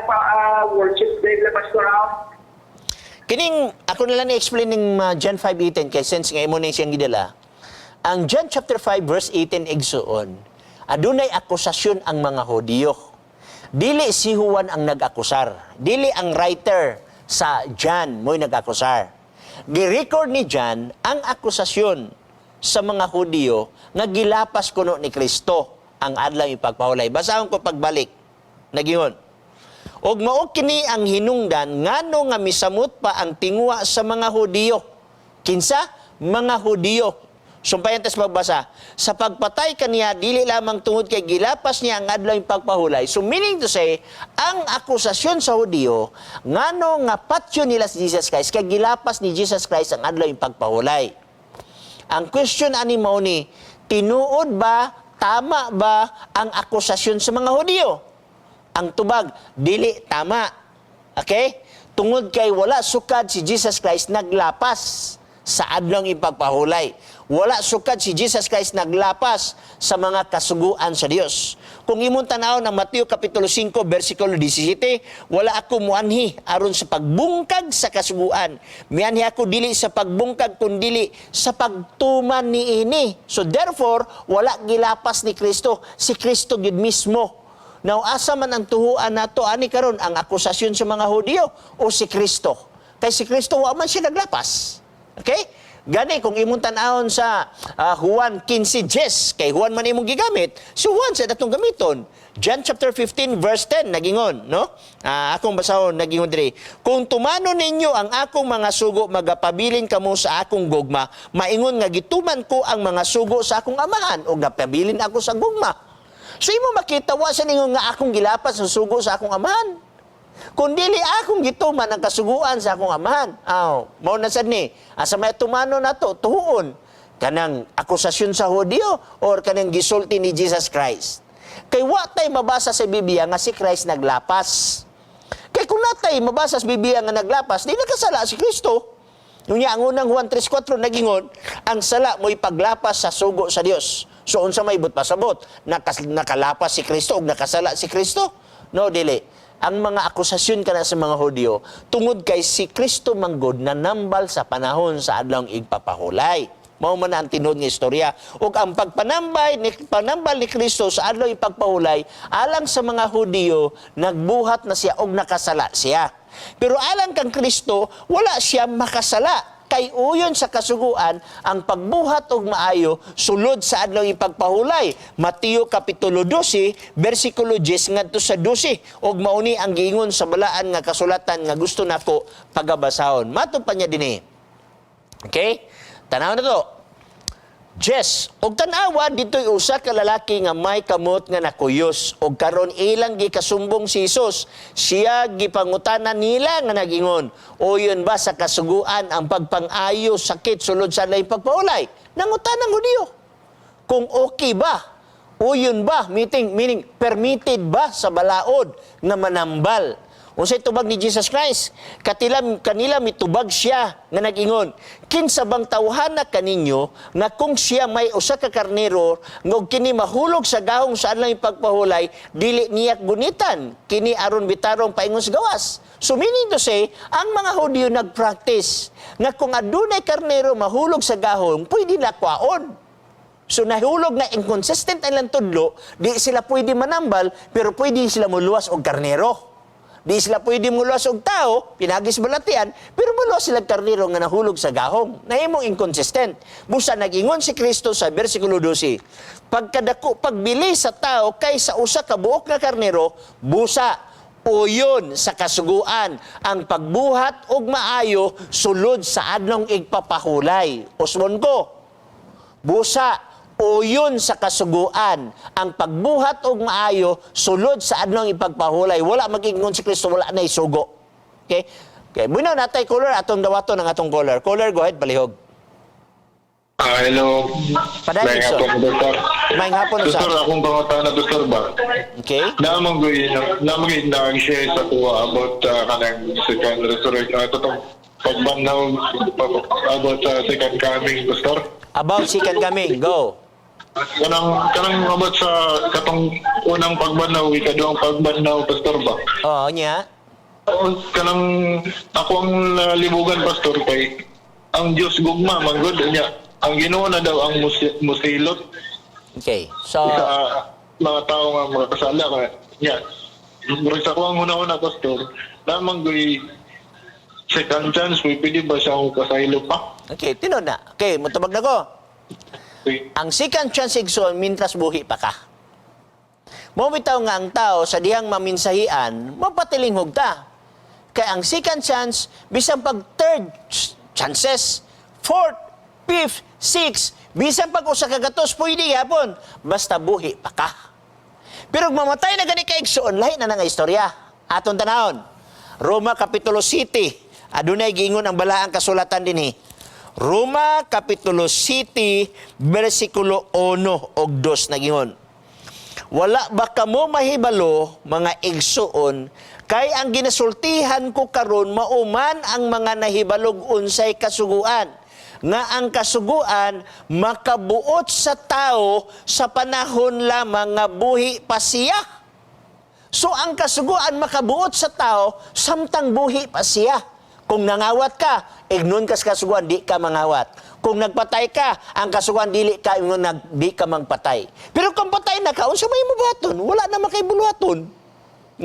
[SPEAKER 2] pa worship day la, Pastor ah.
[SPEAKER 1] Kining ako na lang i-explain ning John 5:18 kay since nga imo na siyang gidala. Ang John chapter 5 verse 18, igsuon, adunay akusasyon ang mga Hudiyo. Dili si Juan ang nag-akusar. Dili ang writer sa John mo'y nag-akusar. Gi-record ni John ang akusasyon sa mga Hudiyo nga gilapas kuno ni Kristo ang adlaw ipagpahulay. Basahon ko pagbalik. Nagingon, "Og mao kini ang hinungdan ngano nga misamot pa ang tinguha sa mga Hudiyo." Kinsa? Mga Hudiyo. Sumpayan tas pagbasa. "Sa pagpatay kaniya dili lamang tungod kay gilapas niya ang adlaw pagpahulay." So meaning to say, ang akusasyon sa Hudiyo ngano nga patyo nila si Jesus Christ kay gilapas ni Jesus Christ ang adlaw pagpahulay. Ang question ani mao ni, tinuod ba, tama ba ang akusasyon sa mga Hudiyo? Ang tubag, dili tama. Okay? Tungod kay wala sukad si Jesus Christ naglapas sa adlong ipagpahulay. Wala sukad si Jesus Christ naglapas sa mga kasuguan sa Dios. Kung imong tan-awon ang Mateo kapitulo 5 bersikulo 17, "Wala ako muanhi aron sa pagbungkag sa kasuguan. Mianhi ako dili sa pagbungkag kundili sa pagtuman niini." So therefore, wala gilapas ni Kristo, si Kristo gyud mismo. Now, asa man ang tuhuan nato ani karon, ang akusasyon sa mga Hudiyo o si Kristo? Kay si Kristo, wa man siya naglapas. Okay? Gani kung imong tan-awon sa Juan 15:10, kay Juan man imong gigamit, si Juan sa datong gamiton. John chapter 15 verse 10 nagingon, no? Akong basahon, nagingon diri. "Kung tumano ninyo ang akong mga sugo, magapabilin kamo sa akong gugma, maingon nga gituman ko ang mga sugo sa akong Amahan ug napabilin ako sa gugma." So imo makita, wa sa ningon nga akong gilapas ang sugo sa akong Amahan. Kung dili akong gituman ang kasuguan sa akong Amahan. Aw, mao na sad ni. Asa may tumano nato tuon? Kanang akusasyon sa Hudiyo or kanang gisulti ni Jesus Christ? Kay wa tay mabasa sa Biblia nga si Christ naglapas. Kay kung natay mabasa sa Biblia nga naglapas, di nakasala si Kristo. Unya ang unang Juan 3:4 nagingon, ang sala mo'y paglapas sa sugo sa Dios. So unsa may but pasabot? Nakalapas si Kristo ug nakasala si Kristo? No, dili. Ang mga akusasyon kana sa mga Hudyo tungod kay si Kristo manggod nanambal sa panahon sa adlawng igpapahulay. Mao man ang tinuod nga istorya. Ug ang pagpanambay ni panambal ni Kristo sa adlaw ipagpahulay, alang sa mga Hudiyo, nagbuhat na siya og nakasala siya. Pero alang kang Kristo, wala siya makasala. Kay uyon sa kasuguan, ang pagbuhat og maayo sulod sa adlaw ipagpahulay. Mateo kapitulo 12, bersikulo 10 ngadto sa 12. Ug mauni ang giingon sa balaan nga kasulatan nga gusto nako pagabasahon. Matod pa niya dinhi. Okay? Tanaw na to. Jess, og tan-awa dito'y usa ka lalaki nga may kamot nga nakuyos og karon ilang gikasumbong si Jesus. Siya gipangutana nila nga nagingon, "Uyon ba sa kasuguan ang pagpang-ayo sakit sulod sa laing pagpaulay?" Nangutana ang Hudiyo. Kung okay ba? Uyon ba? Meaning permitted ba sa balaod nga manambal? Unsay tubag ni Jesus Christ? Katila kanila mitubag siya nga nag-ingon, "Kinsa bang tawhana kaninyo nga kung siya may usa ka karnero nga og kini mahulog sa gahong sa adlaw pagpahulay, dili niya gunitan kini aron bitarong paingon sa gawas?" So meaning to say, ang mga Hudyo nagpractice nga kung adunay karnero mahulog sa gahong, pwede na kwaon. So nahulog na inconsistent ang ilang tudlo, di sila pwede manambal, pero pwede sila muluwas og karnero. Di sila pwede muluwas og tao, pinagis balatian, pero muluwas sila og karnero nga nahulog sa gahong. Nahimong inconsistent. Busa nagingon si Kristo sa versikulo 12, "Pagkadako pagbili sa tao kay sa usa ka buok nga karnero, busa uyon sa kasuguan ang pagbuhat og maayo sulod sa adlong igpapahulay." Usbon ko, busa uyon sa kasuguan ang pagbuhat og maayo sulod sa adlong ipagpahulay. Wala magiingon si Kristo wala na isugo. Okay? Okay, bueno, natay caller, atong dawaton ang atong caller. Caller, go ahead, palihog.
[SPEAKER 4] Ah, hello.
[SPEAKER 1] Padayon,
[SPEAKER 4] Maayong
[SPEAKER 1] sir.
[SPEAKER 4] hapon, Doktor.
[SPEAKER 1] Maayong hapon,
[SPEAKER 4] Doktor,
[SPEAKER 1] sir.
[SPEAKER 4] Akong pangutana, Doktor ba?
[SPEAKER 1] Okay?
[SPEAKER 4] Namang nag-share sa kuha about kanang second resurrection, katong pagbanhaw about sa second coming, Doktor.
[SPEAKER 1] About second coming, go.
[SPEAKER 4] Kanang about sa katong unang pagbanhaw, ikaduhang pagbanhaw, Pastor ba?
[SPEAKER 1] Oo, niya.
[SPEAKER 4] Oo, kanang ako ang nalibugan, Pastor, kay ang Diyos gugma man gud niya. Ang Ginoo na daw ang musilot
[SPEAKER 1] Okay. So,
[SPEAKER 4] sa mga tao nga makakasala ka niya. Murag sa ako ang una-una, Pastor, lamang goy second chance, pwede ba siya akong kasaylo pa?
[SPEAKER 1] Okay, tinuod na. Okay, mutubag na ko.
[SPEAKER 4] Okay.
[SPEAKER 1] Ang second chance, igsoon, mintras buhi pa ka. Mao bitaw nga ang tao sa dihang maminsahian, mapatilingog ta. Kay ang second chance, bisan pag third chances, fourth, fifth, sixth, bisan pag usa ka gatos, pwede yapon. Basta buhi pa ka. Pero kung mamatay na gani ka, igsoon, lahi na na nga istorya. Aton tanahon. Roma Kapitulo City. Adunay giingon ang balaang kasulatan dinhi. Roma Kapitulo City, versikulo 1 og 2 nagingon. "Wala ba kamo mahibalo, mga igsuon, kay ang ginasultihan ko karon mauman ang mga nahibalog unsay kasuguan, nga ang kasuguan makabuot sa tao sa panahon lamang nga buhi pa siya?" So ang kasuguan makabuot sa tao samtang buhi pa siya. Kung nangawat ka, ignon ka sa kasuguan, di ka mangawat. Kung nagpatay ka, ang kasuguan dili ka ingon nag di ka mangpatay. Pero kung patay na ka, unsa may mabuhaton? Wala na makay buluhaton.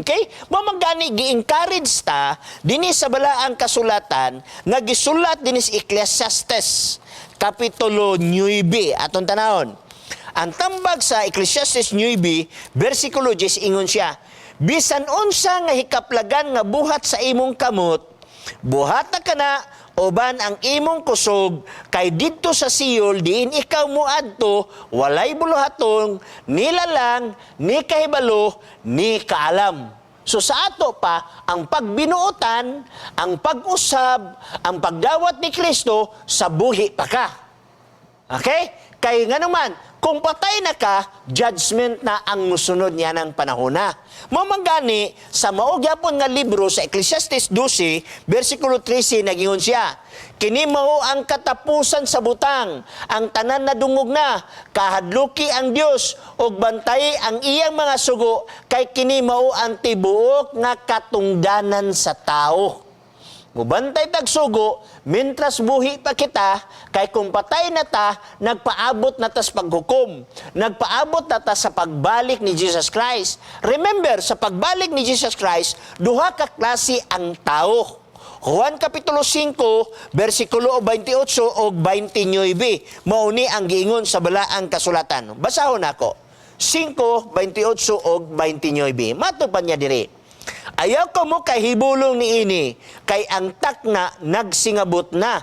[SPEAKER 1] Okay? Mao man gani gi-encourage ta dinhi sa balaang kasulatan nga gisulat dinhi sa Ecclesiastes kapitulo 9, atong tanawon. Ang tambag sa Ecclesiastes 9 versikulo 10, ingon siya, "Bisan unsa nga hikaplagan nga buhat sa imong kamot, buhata kana uban ang imong kusog, kay didto sa Sheol diin ikaw moadto walay buluhaton, nilalang, ni kahibalo, ni kaalam." So sa ato pa ang pagbinuotan, ang pag-usab, ang pagdawat ni Kristo sa buhi pa ka. Okay? Kay nga naman, kung patay na ka, judgment na ang musunod niya ng panahon na. Mao man gani, sa mao gyapon nga libro sa Ecclesiastes 12, versikulo 13, nagingon siya, "Kini mao ang katapusan sa butang, ang tanan na dungog na, kahadluki ang Dios ug bantay ang iyang mga sugo, kay kini mao ang tibuok nga katungdanan sa tao." Mubantay tag sugo, mintras buhi pa kita, kay kung patay na ta, nagpaabot na tas paghukom. Nagpaabot na ta sa pagbalik ni Jesus Christ. Remember, sa pagbalik ni Jesus Christ, duha ka klase ang tao. Juan Kapitulo 5, versikulo 28 o 29. Mao ni ang giingon sa balaang kasulatan. Basahon nako. 5, 28 o 29. Mato pa niya diri. "Ayaw kamo kahibulong niini, kay ang takna nagsingabot na,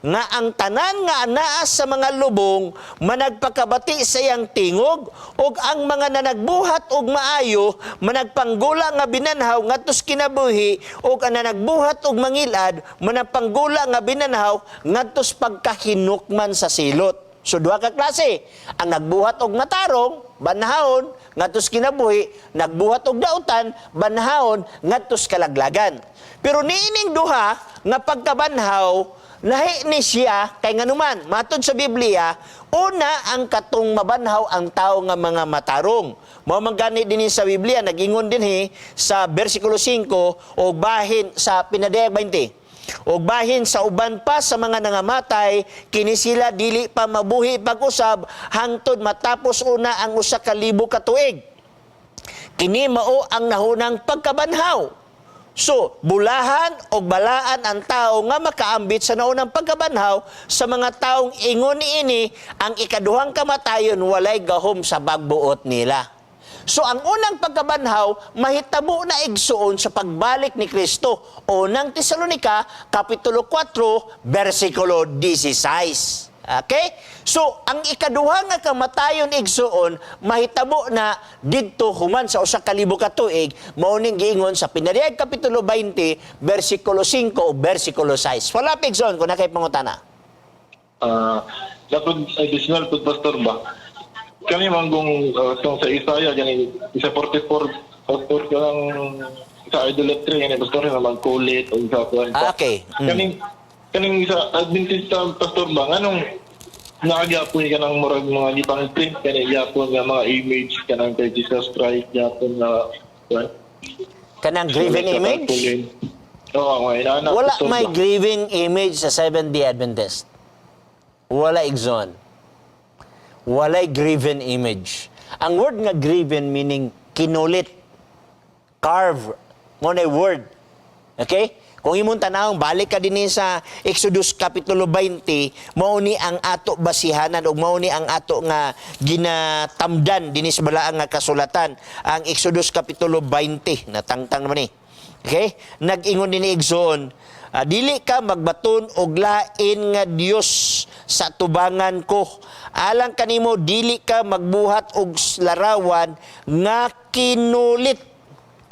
[SPEAKER 1] nga ang tanan nga anaa sa mga lubong managpakabati sa iyang tingog, ug ang mga nanagbuhat og maayo managpanggula nga binanhaw ngadtos kinabuhi, ug ang nanagbuhat og mangilad managpanggula nga binanhaw ngadtos pagkahinukman sa silot." So duha ka klase. Ang nagbuhat og matarong, banhawon ngadtos kinabuhi, nagbuhat og dautan, banhawon ngadtos kalaglagan. Pero niining duha nga pagkabanhaw, lahi ni siya kay nganuman, matod sa Biblia, una ang katong mabanhaw ang tao nga mga matarong. Mao man gani dinhi sa Biblia nagingon dinhi sa versikulo 5 o bahin sa Pinadayag 20. "Og bahin sa uban pa sa mga nangamatay, kini sila dili pa mabuhi pag-usab hangtod matapos una ang 1,000 ka tuig. Kini mao ang nahunang pagkabanhaw." So, bulahan o balaan ang tao nga makaambit sa naunang pagkabanhaw. Sa mga taong ingon niini, ang ikaduhang kamatayon walay gahom sa pagbuot nila. So, ang unang pagkabanhaw, mahitabo na, igsuon, sa pagbalik ni Kristo. Unang Tesalonika, Kapitulo 4, versikulo 16. Okay? So, ang ikaduha nga kamatayon, igsuon, mahitabo na didto human sa 1,000 ka tuig, mao ning giingon sa Pinadayag Kapitulo 20, versikulo 5 o versikulo 6. Wala pa, igsuon, kung naa kay pangutana.
[SPEAKER 4] Ah, dapat additional pud, Pastor ba? Kami manggong tong sa Isaiah gani isa 44, Pastor, kanang sa idolatry gani, Pastor, nga magkulit o sa kuan pa.
[SPEAKER 1] Ah, okay.
[SPEAKER 4] Kaning kaning sa Adventista, Pastor ba, nganong Naa gyapon kanang murag mga gipang print kani gyapon nga mga image kanang kay Jesus Christ gyapon na kuan.
[SPEAKER 1] Kanang graven
[SPEAKER 4] Sa
[SPEAKER 1] image?
[SPEAKER 4] tarpaulin. Oo, mga inana,
[SPEAKER 1] Wala
[SPEAKER 4] Pastor,
[SPEAKER 1] may
[SPEAKER 4] ba?
[SPEAKER 1] graven image sa Seventh-day Adventist. Wala, igsoon. Walay graven image. Ang word nga graven, meaning kinulit, carve, mao na word. Okay? Kung imong tanawon, balik ka dinhi sa Exodus Kapitulo 20, mao ni ang ato basihanan ug mao ni ang ato nga ginatamdan dinhi sa balaan nga kasulatan. Ang Exodus Kapitulo 20, natangtang naman ni. Okay? Nag-ingon dinhi, igsoon, dili ka magbaton og lain nga Dios sa tubangan ko. Alang kanimo, dili ka magbuhat og larawan nga kinulit,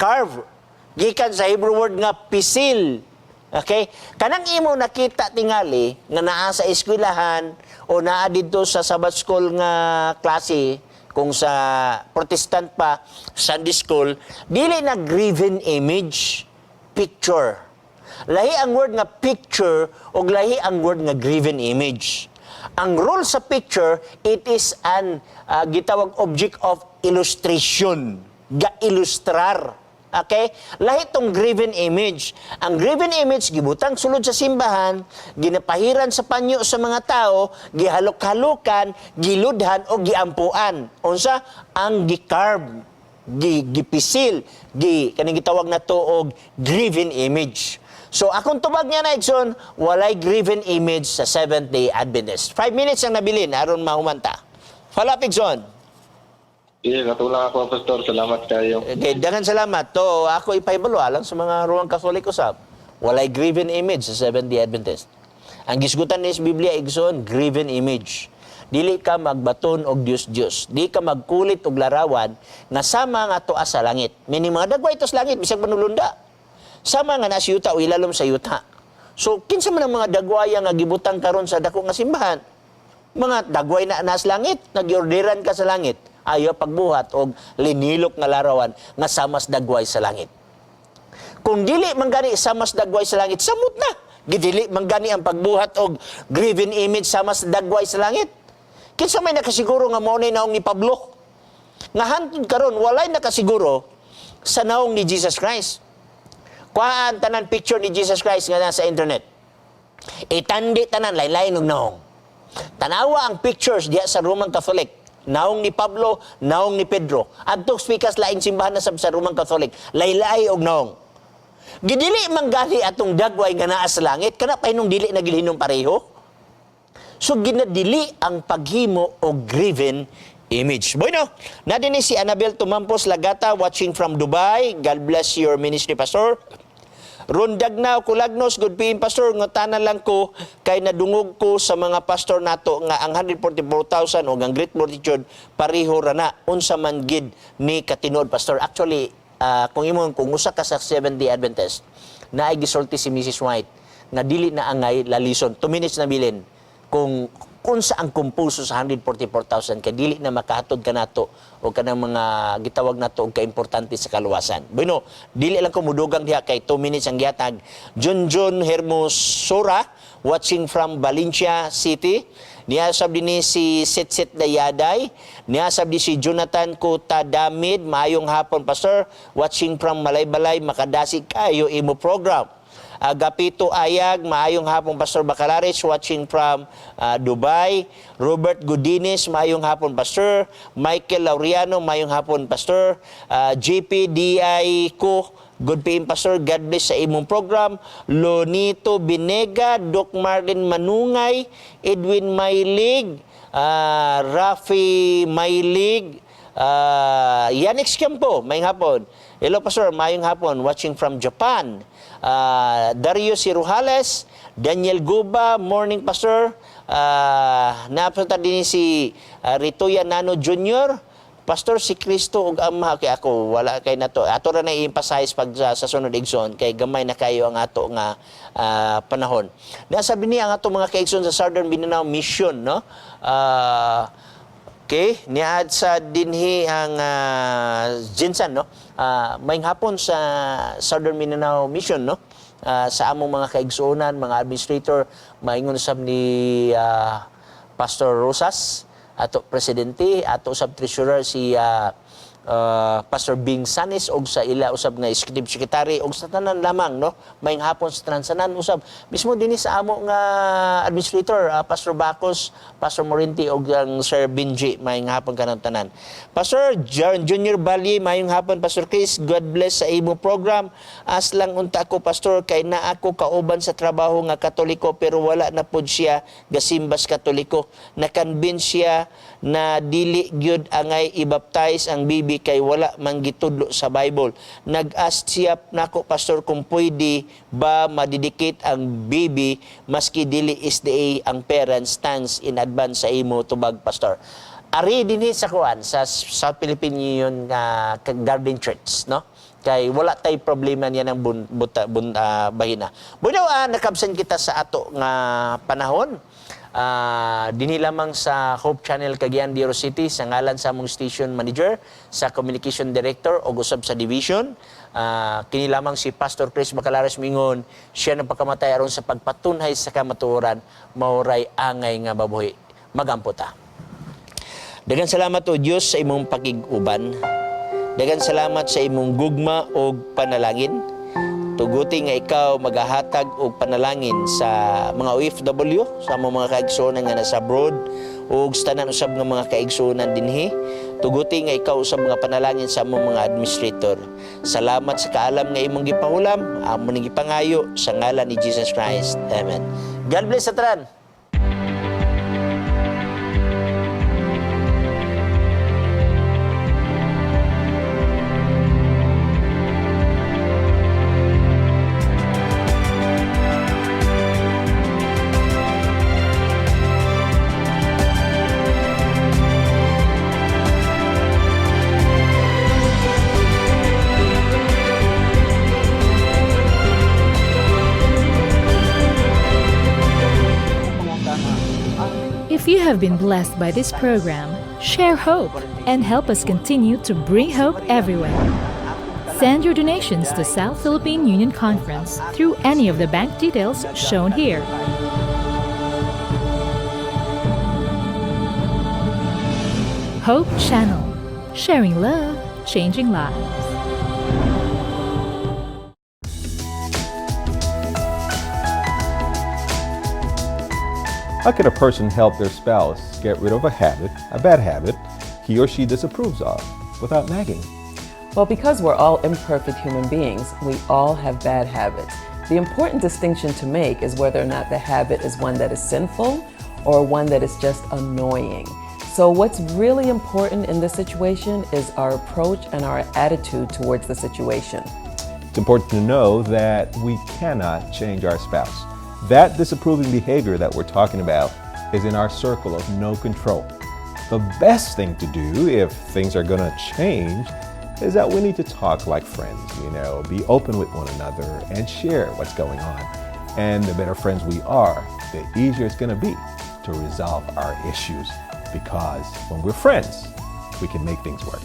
[SPEAKER 1] carve. Gikan sa Hebrew word nga pisil. Okay? Kanang imo nakita tingali nga naa sa eskwelahan o naa didto sa Sabbath school nga klase, kung sa Protestant pa, Sunday school, dili na graven image, picture. Lahi ang word nga picture o lahi ang word nga graven image. Ang role sa picture, it is an gitawag object of illustration. Ga-ilustrar. Okay? Lahi tong graven image. Ang graven image, gibutang sulod sa simbahan, ginapahiran sa panyo sa mga tao, gihalok-halukan, giludhan o giampuan. Unsa? Ang gicarve, gipisil, kaning gitawag na to og graven image. So akong tubag niya na, igsoon, walay graven image sa Seventh-day Adventist. 5 minutes ang nabilin aron mahumanta. Follow up, igsoon.
[SPEAKER 4] Sige, katulong ako, Pastor. Salamat kayo.
[SPEAKER 1] Okay, daghang salamat. To, ako ipahibalo alang sa mga Roman Catholic usab. Walay graven image sa Seventh-day Adventist. Ang gisgutan ni sa Biblia, igsoon, graven image. Dili ka magbaton og Dios Dios. Di ka magkulit og larawan nga sama nga tuas sa langit. Meaning mga dagway ito sa langit bisag manulunda. Sama nga nasa yuta o ilalom sa yuta. So kinsa man ang mga dagwaya nga gibutang karon sa dako nga simbahan? Mga dagway na nas langit, nagyorderan ka sa langit. Ayaw pagbuhat og linilok nga larawan nga samas dagway sa langit. Kung dili man gani samas dagway sa langit, samot na. Gidili man gani ang pagbuhat og graven image samas dagway sa langit. Kinsa may nakasiguro nga mao na naong ni Pablo? Nga hantod karon walay nakasiguro sa naong ni Jesus Christ. Kuhaan tanan picture ni Jesus Christ nga nasa internet. Itandi tanan, lain-lain og naong. Tanawa ang pictures diya sa Roman Catholic. Naong ni Pablo, naong ni Pedro. Adtong speakers laing simbahan na sab sa Roman Catholic. Laylay og naong. Gidili man gani atong dagway nga naa sa langit, kana pa hinong dili na gilhinom pareho. So ginadili ang paghimo og graven image. Bueno, na din si Annabel Tumampos Lagata, watching from Dubai. God bless your ministry, Pastor. Rondagnaw Kulagnos, good PM, Pastor. Ngutana lang ko kay nadungog ko sa mga pastor nato nga ang 144,000 o ang great multitude pareho ra na. Unsa man gid ni katinuod, Pastor? Actually, kung imo kung usa ka sa Seventh-day Adventist, naay gisulti si Mrs. White nga dili na angay lalison. 2 minutes na bilin kung unsa ang kumpuso sa 144,000 kay dili na makahatod kanato o kanang mga gitawag nato og kaimportante sa kaluwasan. Bueno, dili lang ko mudugang diha kay 2 minutes ang gihatag. Junjun Hermosura, watching from Valencia City. Niya sab dinhi si Sitsit Dayaday. Niya sab di si Jonathan Kutadamid. Maayong hapon, Pastor. Watching from Malaybalay, makadasig kayo imo program. Agapito Ayag, maayong hapon, Pastor Bacalares, watching from Dubai. Robert Godines, maayong hapon, Pastor. Michael Laureano, maayong hapon, Pastor. JPDI ko, good PM, Pastor. God bless sa imong program. Lonito Binega, Doc Marlin Manungay, Edwin Mailig, Rafi Mailig, Yannick Campo, maayong hapon. Hello, Pastor, maayong hapon, watching from Japan. Dario Sirujales, Daniel Guba, morning, Pastor. Napunta din si Ritoya Nano Jr., Pastor, si Kristo ug Ama kay ako wala kay nato. Ato ra na i-emphasize pag sa sunod, igsoon, kay gamay na kayo ang ato nga panahon. Nasabi niya ang ato mga kaigsoon sa Southern Mindanao Mission, no? Okay, niad sa dinhi ang Jinsan, no? Maayong hapon sa Southern Mindanao Mission, no? Sa among mga kaigsuonan, mga administrator, maingon sab ni Pastor Rosas, ato presidente, ato usab treasurer si Pastor Bing Sanis og sa ila usab nga executive secretary og sa tanan lamang, no? Maayong hapon sa tanan sanan usab mismo dinhi sa amo nga administrator, Pastor Bacos, Pastor Morinti og ang Sir Benji. Maayong hapon kanang tanan. Pastor John Junior Bali, maayong hapon, Pastor Chris. God bless sa imo program. Ask lang unta ko, Pastor, kay naa ko kauban sa trabaho nga Katoliko pero wala na pod siya gasimbas Katoliko. Na-convince siya na dili gyud angay i-baptize ang baby kay wala man gitudlo sa Bible. Nag-ask siya nako, Pastor, kung pwede ba ma-dedicate ang baby maski dili SDA ang parents. Thanks in advance sa imo tubag, Pastor. Ari dinhi sa kuan sa South Philippine Union nga Garden Church, no? Kay wala tay problema niya ng bun, buta, bun, bahina. Bueno, nakabsan kita sa ato nga panahon. Dinhi lamang sa Hope Channel Cagayan de Oro City, sa ngalan sa among station manager, sa communication director o usab sa division. Kini lamang si Pastor Chris Bacalares mingon, siya nagpakamatay aron sa pagpatunhay sa kamatuoran, maoray angay nga mabuhi. Magampo ta. Daghang salamat, o Dios, sa imong pakig-uban. Daghang salamat sa imong gugma og panalangin. Tuguti nga ikaw magahatag og panalangin sa mga OFW, sa among mga kaigsuonan nga nasa abroad ug sa tanan usab nga mga kaigsuonan dinhi. Tuguti nga ikaw usab mga panalangin sa among mga administrator. Salamat sa kaalam nga imong gipahulam, amo ning gipangayo sa ngalan ni Jesus Christ. Amen. God bless sa tanan.
[SPEAKER 5] If you have been blessed by this program, share hope and help us continue to bring hope everywhere. Send your donations to South Philippine Union Conference through any of the bank details shown here. Hope Channel, sharing love, changing lives.
[SPEAKER 6] How can a person help their spouse get rid of a habit, a bad habit, he or she disapproves of, without nagging?
[SPEAKER 7] Well, because we're all imperfect human beings, we all have bad habits. The important distinction to make is whether or not the habit is one that is sinful or one that is just annoying. So, what's really important in this situation is our approach and our attitude towards the situation.
[SPEAKER 6] It's important to know that we cannot change our spouse. That disapproving behavior that we're talking about is in our circle of no control. The best thing to do if things are going to change is that we need to talk like friends, be open with one another and share what's going on. And the better friends we are, the easier it's going to be to resolve our issues, because when we're friends, we can make things work.